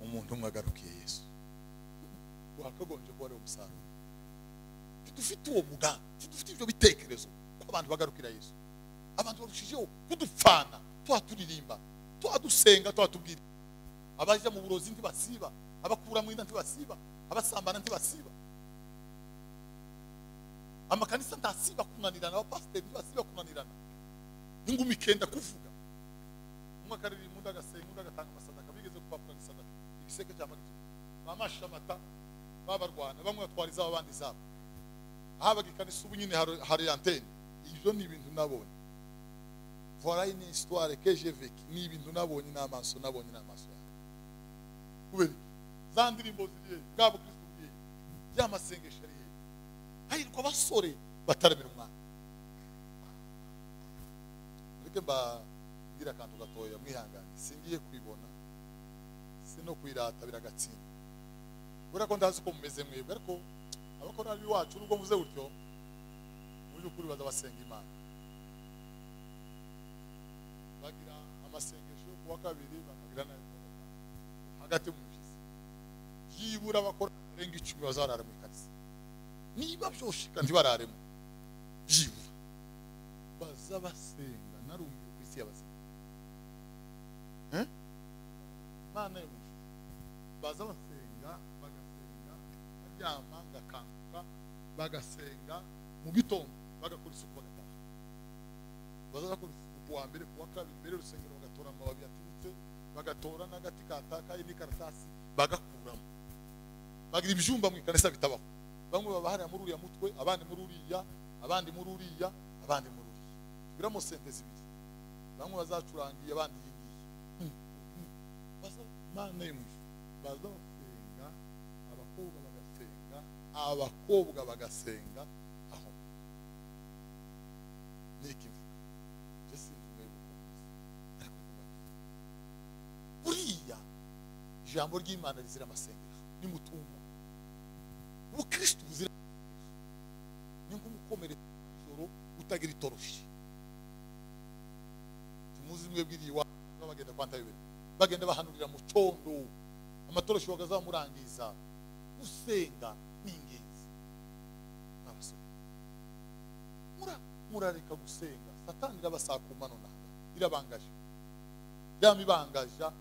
umuntu umwe agarukiye Yesu. Wakagombye kuba ari umusaruro. Dufite uwo mugambi, dufite ibyo bitekerezo ko abantu bagarukira Yesu. Abantu barushijeho kudupfana, twaturirimba, twadusenga, twatubwira. Abaja mu burozi ntibasiba, abakura mu inda ntibasiba, abasambana ntibasiba. Amakanisa ntasiba kunanirana, abapasiteri ntibasiba kunanirana. Ingumi kenda kuvuga. Umwe akaririmba undi agasenga undi agatanga amasadaka, bigeze kupapura isadaka. Igiseke cya magiti. Bamasha amata babarwana, bamwe batwara izabo abandi izabo. Ahabaga ikanisa ubu nyine hari antenne. Ibyo ni ibintu nabonye. Voilà une histoire que j'ai vécue. Ni ibintu nabonye n'amaso, nabonye n'amaso yanjye. Kubera za ndirimbo ziriye, bwa Kristo buriye, ya masengesho ariye. Hahirwa abasore bataramira umwana. Mureke mbabwire akantu gatoya mwihangane, singiye kwibona, sino kwirata biragatsinda. Kubera ko ndazi ko mumeze mwebwe, ariko abakora iwacu nubwo mvuze gutyo, mu by'ukuri baza basenga Imana. Bagira amasengesho kuwa kabiri, bakagira na hagati mu mizi. Yibura abakora arenga 10 bazarara mu ikanisa. Niba byoshika ntibararemo. Byibura baza basenga, narumiwe ku isi y'abazima. Mana yo mu baza basenga, bagasenga, baryama, gakanguka, bagasenga mu gitondo, bagakora isuku bagataha. Baza bakora isuku kuwa mbere, kuwa kabiri, mbere y'urusengero bagatora amababi yatibutse, bagatora n'agati katakaye n'ikaratasi bagakuramo. Bagira ibyumba mu ikanisa bitabaho. Bamwe baba hariya muri uriya mutwe, abandi muri uriya, abandi muri uriya, abandi muri uriya. Tugiramo sentezi ibiri. Bamwe bazacurangiye abandi iyi ngiyi. Baza Mana yo mu ijuru, baza basenga, abakobwa bagasenga, abakobwa bagasenga aho. Niki mvuga? Je sinzi mwebwe uko muzi, ariko buriya ijambo ry'Imana rizira amasengesho nimutumva. Ubukristo buzira ni nk'umukomereza ijoro utagira itoroshi. Timuzi mwebwe iri iwacu bagenda kwa Ntayobera, bagenda bahanurira mu condo, amatoroshi bakazamurangiza. Gusenga ni ingenzi. Abasore murareka gusenga, Satani irabasakuma nonaha, irabangaje. Yamibangaja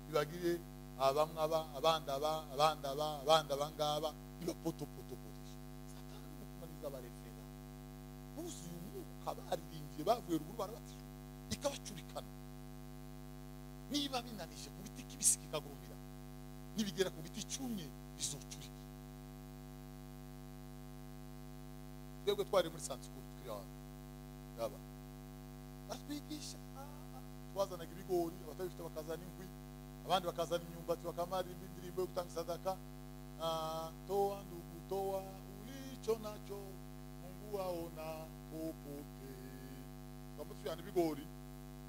ibagire abamwe aba abandi aba abandi aba abandi abangaba ibapotopotopotisha. Satani mukumaniza abarefera buzuye umwuka, baririmbye bavuye ruguru barabatijwe, ikabacurikana. Niba binanije ku giti kibisi kikagurumira, nibigera ku giti cyumye bizocurika. Twebwe twari muri Sanskrit twirana yaba batwigisha, twazanaga ibigori, abatabifite bakazana inkwi, abandi bakazana imyumbati, bakamara indirimbo yo gutanga sadaka. Toa ndugu, toa ulicho nacho, Mungu aona popote. Twamutuyana ibigori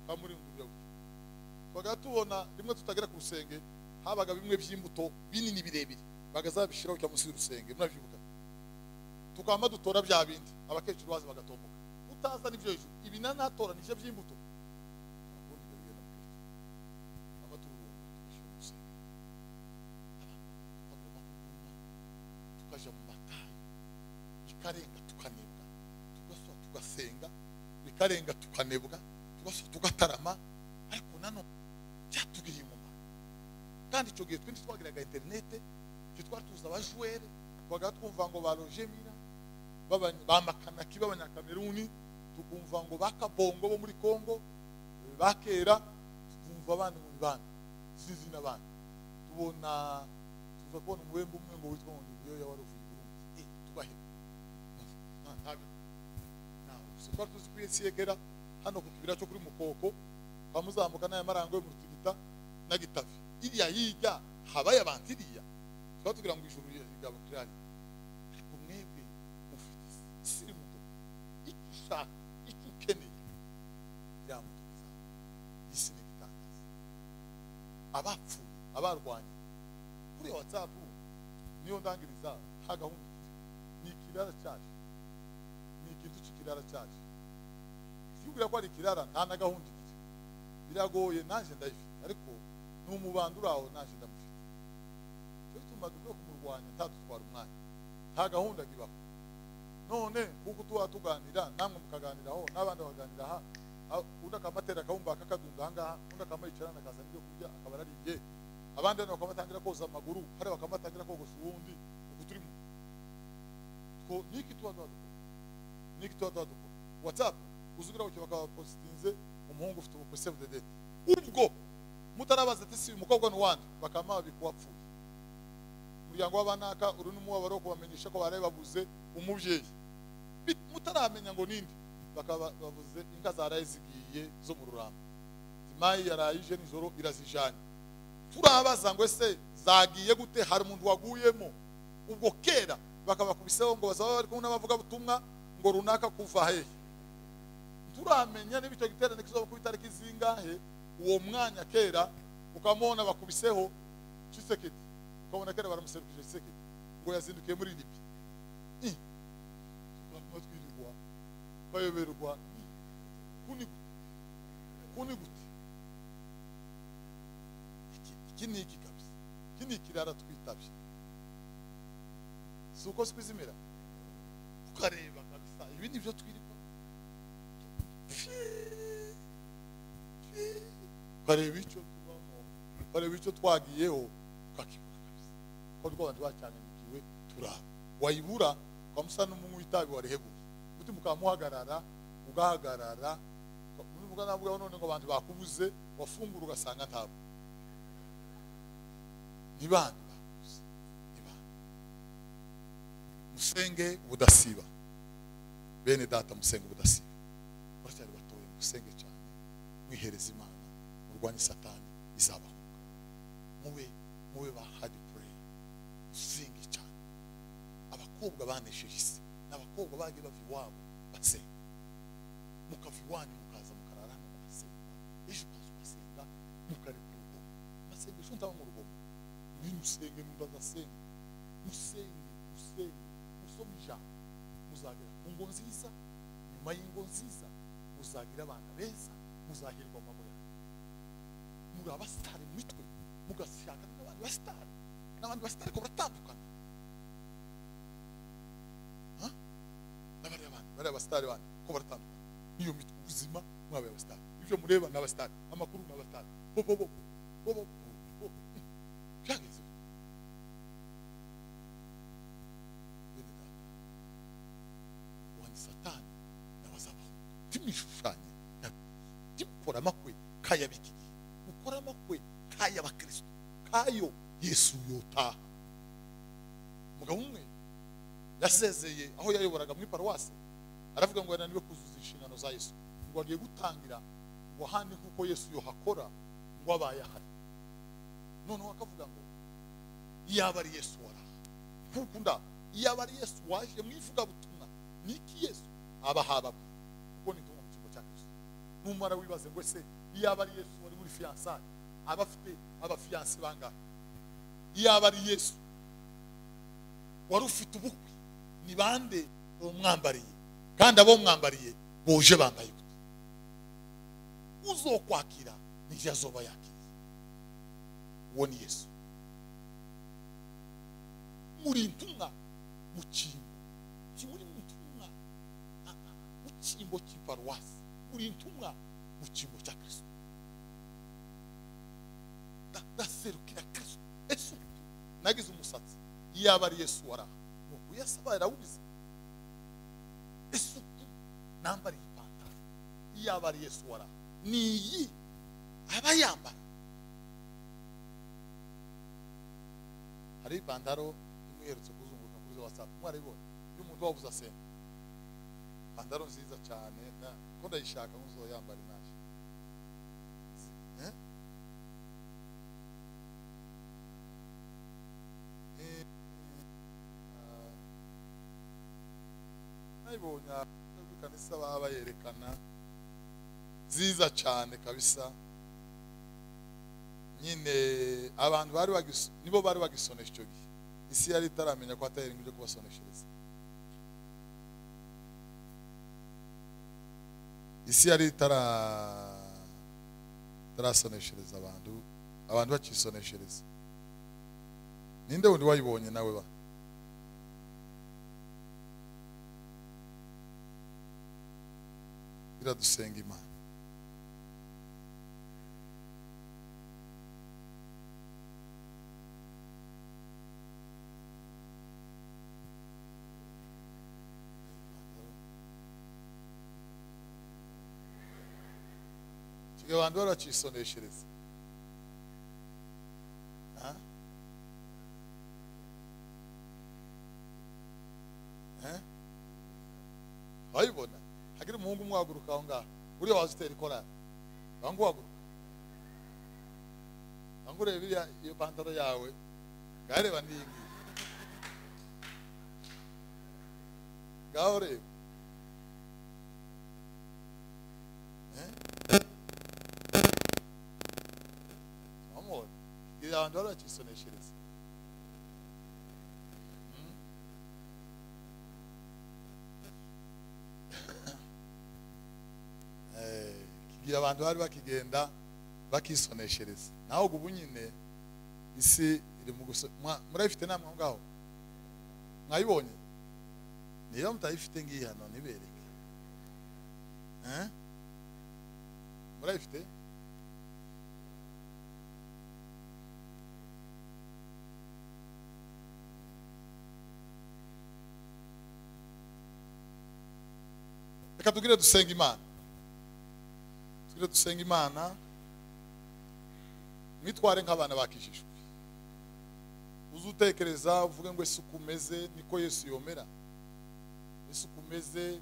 kamurindurira gutyo. Twaga tubona rimwe tutagera ku rusenge, habaga bimwe by'imbuto binini birebire, bagazabishiraho cya munsi y'urusenge, murabyibuka. Tukama dutora bya bindi, abakecuru baza bagatomboka. Utaza n'ibyo hejuru, ibi nanatoranije by'imbuto. Akundi ibyo bigenda mu Kristo. Abaturunga tugashyira mu rusenge. Abantu tukaguma tukaja mu matayo, ikarenga tukanebwa, tugaswa tugasenga, bikarenga tukanebwa, tugaswa tugatarama, ariko nano cyatugiriye umumaro. Kandi icyo gihe twinshi twagiraga interinete, twari tuzi abajwere, twaga twumva ngo ba Roger Mila, ba Makanaki b'Abanyakameruni, tukumva ngo ba Kabongo bo muri Kongo, bakera, tukumva abandi mu bandi, sinzi n'abandi. Tubona tuza kubona umuwembe umwe ngo witwa ngo ni Buyoya wari uvuye i Burundi, tugaheba. Ntabwo nawe gusa twari tuzi ko isi yegera hano ku kibira cyo kuri Mukoko kwa muzamuka n'aya marango yo mu Rutigita na Gitavi iriya yiga habaye abantu iriya twari tugira ngo ijuru rigabukira ari ariko mwebwe mufite isi iri mu ntoki icyo ushaka icyo ukeneye iriya mu ntoki zawe isi ni igitangaza abapfuye abarwanye kuri WhatsApp niyo ndangiriza nta gahunda ni ikirara cyaje ni ikintu cy'ikirara cyaje kibwira ko ari ikirara nta na gahunda igira biragoye naje ndayifite ariko n'umubanda uraho naje ndamufite cyo gituma dukwiye kumurwanya ntatutwara umwanya nta gahunda ibaho none kuko tuba tuganira namwe mukaganiraho n'abandi bakaganira aha undi akamatera akabumba akakadunda ahangaha undi akamayicarana akazana ibyo kurya akaba arariye abandi hano bakabatangira koza amaguru hari bakabatangira kogosha uwundi uku turimo two niki tuba dukora niki tuba dukora WhatsApp uzugira ngo bakabapositinze umuhungu ufite ubukwe save the date ubwo mutarabaza ati si umukobwa ni wande bakama bikuwapfuye umuryango w'abanaka uri n'umubabaro kubamenyesha ko baraye babuze umubyeyi mutaramenya ngo ninde bakaba bavuze inka zaraye zigiye zo mu ruramba dimayi yarayije nijoro irazijanye turabaza ngo ese zagiye gute hari umuntu waguyemo ubwo kera bakabakubiseho ngo bazaba bari kumwe n'abavuga butumwa ngo runaka kuva hehe turamenya niba icyo giterane kizoba ku itariki zingahe uwo mwanya kera ukamubona bakubiseho Tshisekedi ukabona kera baramuserukije Tshisekedi ngo yazindukiye muri Libya twirirwa twayoberwa kuni gute iki ni iki kabisa iki ni ikirara twitabye si uko twizimira ukareba kabisa ibi ni byo twirirwa ukareba icyo tubamo ukareba icyo twagiyeho ukakibura kabisa ko rw'abantu bacyanganikiwe turaba wayibura ukamusa n'umunywi w'itabi warehebuye uti mukamuhagarara ugahagarara muvuga none ngo abantu bakubuze wafungura ugasanga ntabwo ni bande bakubuze ni bande musenge ubudasiba bene data musenge ubudasiba muracyari batoye musenge cyane mwihereza Imana murwanye Satani izabahunga mube ba hard pray musenge cyane abakobwa banesheje isi n'abakobwa bagiye bava iwabo basenga mukava iwanyu mukaza mukarara hano mugasenga ejo ukaza ugasenga mukareka urugomo amasengesho ntaba mu rugomo ngwino usenge n'undi adasenga musenge musenge musome ijambo muzagera ku ngo nziza nyuma y'ingo nziza muzagira abana beza muzahirwa mu maboko yanyu muri abasitari mu mitwe mugashaka n'abandi basitari n'abandi basitari ko baratandukana n'abariya bandi bariya basitari bandi ko baratandukana niyo mitwe ubuzima mwabaye abasitari ibyo mureba ni abasitari amakuru ni abasitari bo bo bo bo bo bo byageze bene data wanjye Satani n'abazabaho ntimishushanye ntimukore amakwe kayabiki gihe mukore amakwe kay'abakristo kayo Yesu yotaha umugabo umwe yasezeye aho yayoboraga muri paruwasi aravuga ngo yananiwe kuzuza inshingano za Yesu ngo agiye gutangira ngo ahandi kuko Yesu yohakora ngo abaye ahari noneho akavuga ngo iyaba ari Yesu waraha kuko nda iyaba ari Yesu waje mu ivugabutumwa niki Yesu aba hababwiye kuko ni intumwa mu cyimbo cya Kristo numara wibaze ngo ese iyaba ari Yesu wari muri fiançailles aba afite abafiancé bangahe iyaba ari Yesu wari ufite ubukwe ni bande bomwambariye kandi abo mwambariye boje bambaye gute uzokwakira nije azoba yakiriye uwo ni Yesu muri intumwa mu cyimbo kimuri mu ntumwa mu cyimbo cy'iparuwasi muri intumwa mu cyimbo cya Kristo ndaserukira Kristo Yesu nagize umusatsi iyaba ari Yesu waraha nuko Yesu abaye arawubize isuku nambara ipantaro iyaba ari Yesu waraha niyi aba yambara hari ipantaro imwe iherutse kuzunguruka kuri WhatsApp mwarayibonye y'umuntu wabuze asenga Pantaro nziza cyane ko ndayishaka nkuzoyambara inaje. Nayibonye kanisa baba yerekana nziza cyane kabisa. Nyine abantu bari nibo bari bagisonesha icyo gihe. Isi yari itaramenya ko atari ibyo kubasoneshereza. Isi yari itarasoneshereza abantu bakisoneshereza. Ninde wundi wayibonye nawe ba? Iradusenga Imana. Abantu baracisoneshereza. Wayibona hagira umuhungu umwaguruka aho ngaho uriya wazi utera ikorari aho nguhaguruka aho ngureba iriya iyo pantaro yawe ngareba n'iyi ngiyi ngaho reba. Abantu baracisoneshereza. Kigira abantu bari bakigenda bakisoneshereza. Naho ubu nyine isi iri mu murayifite namwe aho ngaho mwayibonye? Niyo mutayifite ngiyi hano nibereke. Murayifite? Reka tugire dusenga Imana. Tugire dusenga Imana. Mwitware nk'abana bakijijwe. Uzutekereza uvuge ngo ese ukumeze niko Yesu yomera. Ese ukumeze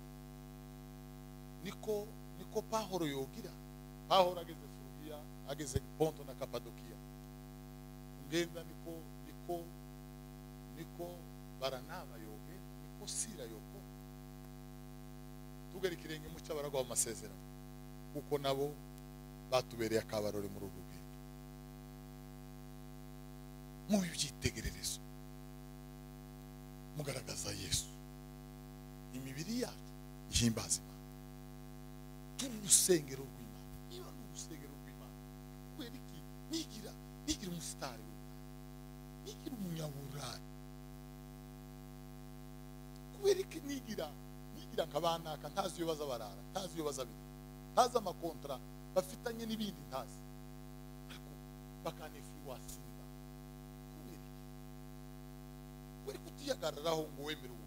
niko Pahoro yogira. Pahoro ageze Furugiya, ageze Ponto na Kapadokiya. Ngenda niko Baranaba yoge, niko Sira yoko. Tugera ikirenge mu cy'abaragwa mu masezerano kuko nabo batubereye akabarore muri uru rugendo. Mu byitegererezo mugaragaza Yesu. Imibiri yacu ihimbaza Imana. Turi urusengero rw'Imana. Niba ni urusengero rw'Imana, kubera iki nigira umusitari w'Imana, nigira umunyaburayi, kubera iki nigira nkabanaka ntazi iyo baza barara, ntazi iyo baza biri, ntazi amakontra bafitanye n'ibindi ntazi, ariko bakanefluwasinga. Kubera iki? Kubera kutihagararaho ngo wemere ubu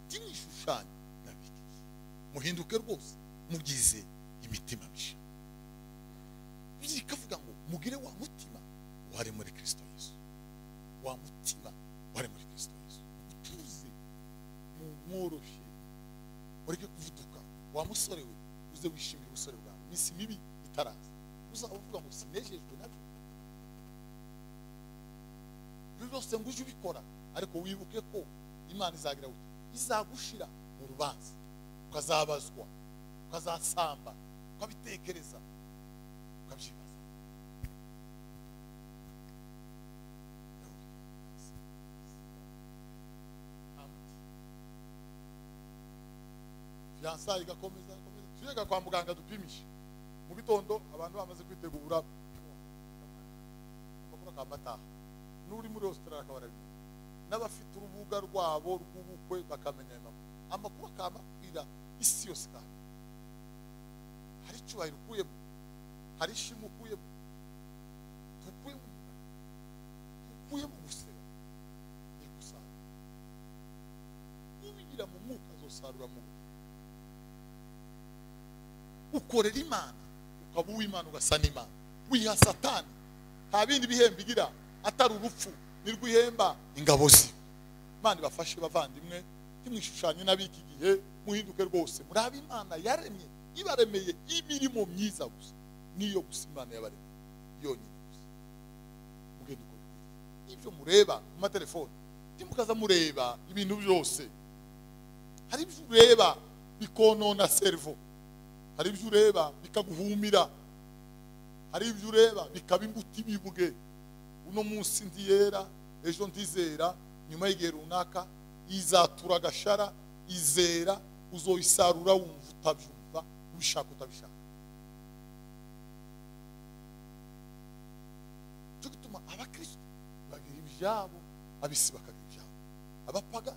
by'imishushanyo nabiki. Muhinduke rwose mugize imitima misha. Bikavuga ngo mugire wa mutima wari muri Kristo Yesu. Wa mutima wari muri Kristo Yesu. Utuze mworoshe ureke kuvuduka. Wa musore we uze wishimira ubusore bwawe, iminsi mibi itaraza uzaba uvuga ngo sinejejwe nabyo. Byose ngo uje ubikora, ariko wibuke ko Imana izagira uti izagushira mu rubanza, ukazabazwa, ukazasamba, ukabitekereza, ukabyibaza. Fiançailles igakomeza tujyaga kwa muganga dupimisha mu gitondo abantu bamaze kwitegura amakuru akabataha n'uri muri Australia akabarabimenya n'abafite urubuga rwabo rw'ubukwe bakamenya amakuru akabakwira isi yose. Kandi hari icyubahiro ukuyemo, hari ishimwe ukuyemo, tukuyemo guseba ni gusarura. Ubigira mu mwuka azosarura mu ukorera Imana, ukaba uw'Imana, ugasa n'Imana. Wiha Satani nta bindi bihembo igira atari urupfu, nirwo ihemba ingabo ze. Imana ibafashe bavandimwe. Ntimwishushanye n'ab'iki gihe, muhinduke rwose. Muri ab'Imana yaremye, ibaremeye imirimo myiza gusa, niyo gusa Imana yabaremye yonyine gusa. Mugende uko bikwiriye. Ibyo mureba mu matelefone, ntimukaza mureba ibintu byose. Hari ibyo ureba bikonona cerveau, hari ibyo ureba bikaguhumira, hari ibyo ureba bikaba imbuto ibibwe. Uno munsi ndiyera, ejo ndizera, nyuma y'igihe runaka izatura agashara, izera, uzoyisarura wumva utabyumva, ubishaka utabishaka. Cyo gituma abakristo bagira ibyabo, abisi bakagira ibyabo, abapaga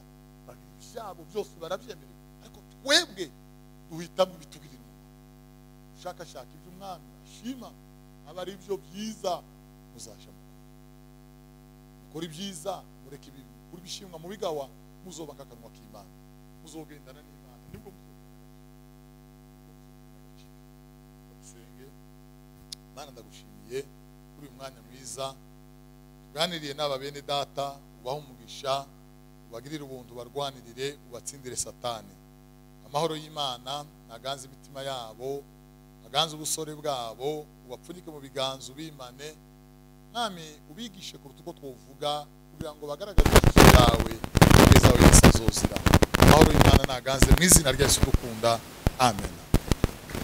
bagira ibyabo, byose barabyemerewe. Ariko twebwe duhitamo ibitugirira umumaro. Ushakashaka ibyo umwami ashima, aba ari byo byiza muzaja mukora. Mukora ibyiza, mureke ibibi. Mukora ibishimwa mu bigawa, muzobaka akanwa k'Imana, muzogendana n'Imana, nibwo muzogenda. Mana, ndagushimiye kuri uyu mwanya mwiza tuganiriye n'aba bene data. Ubahe umugisha, ubagirire ubuntu, barwanirire, ubatsindire Satani. Amahoro y'Imana naganze imitima yabo, aganze ubusore bwabo, ubapfunyike mu biganza ubimane. Mwami, ubigishe kuruta uko twovuga, kugira ngo bagaragaze ishusho yawe kugeza aho Yesu azozira. Amahoro y'Imana naganze mu izina rya Yesu dukunda. Amen.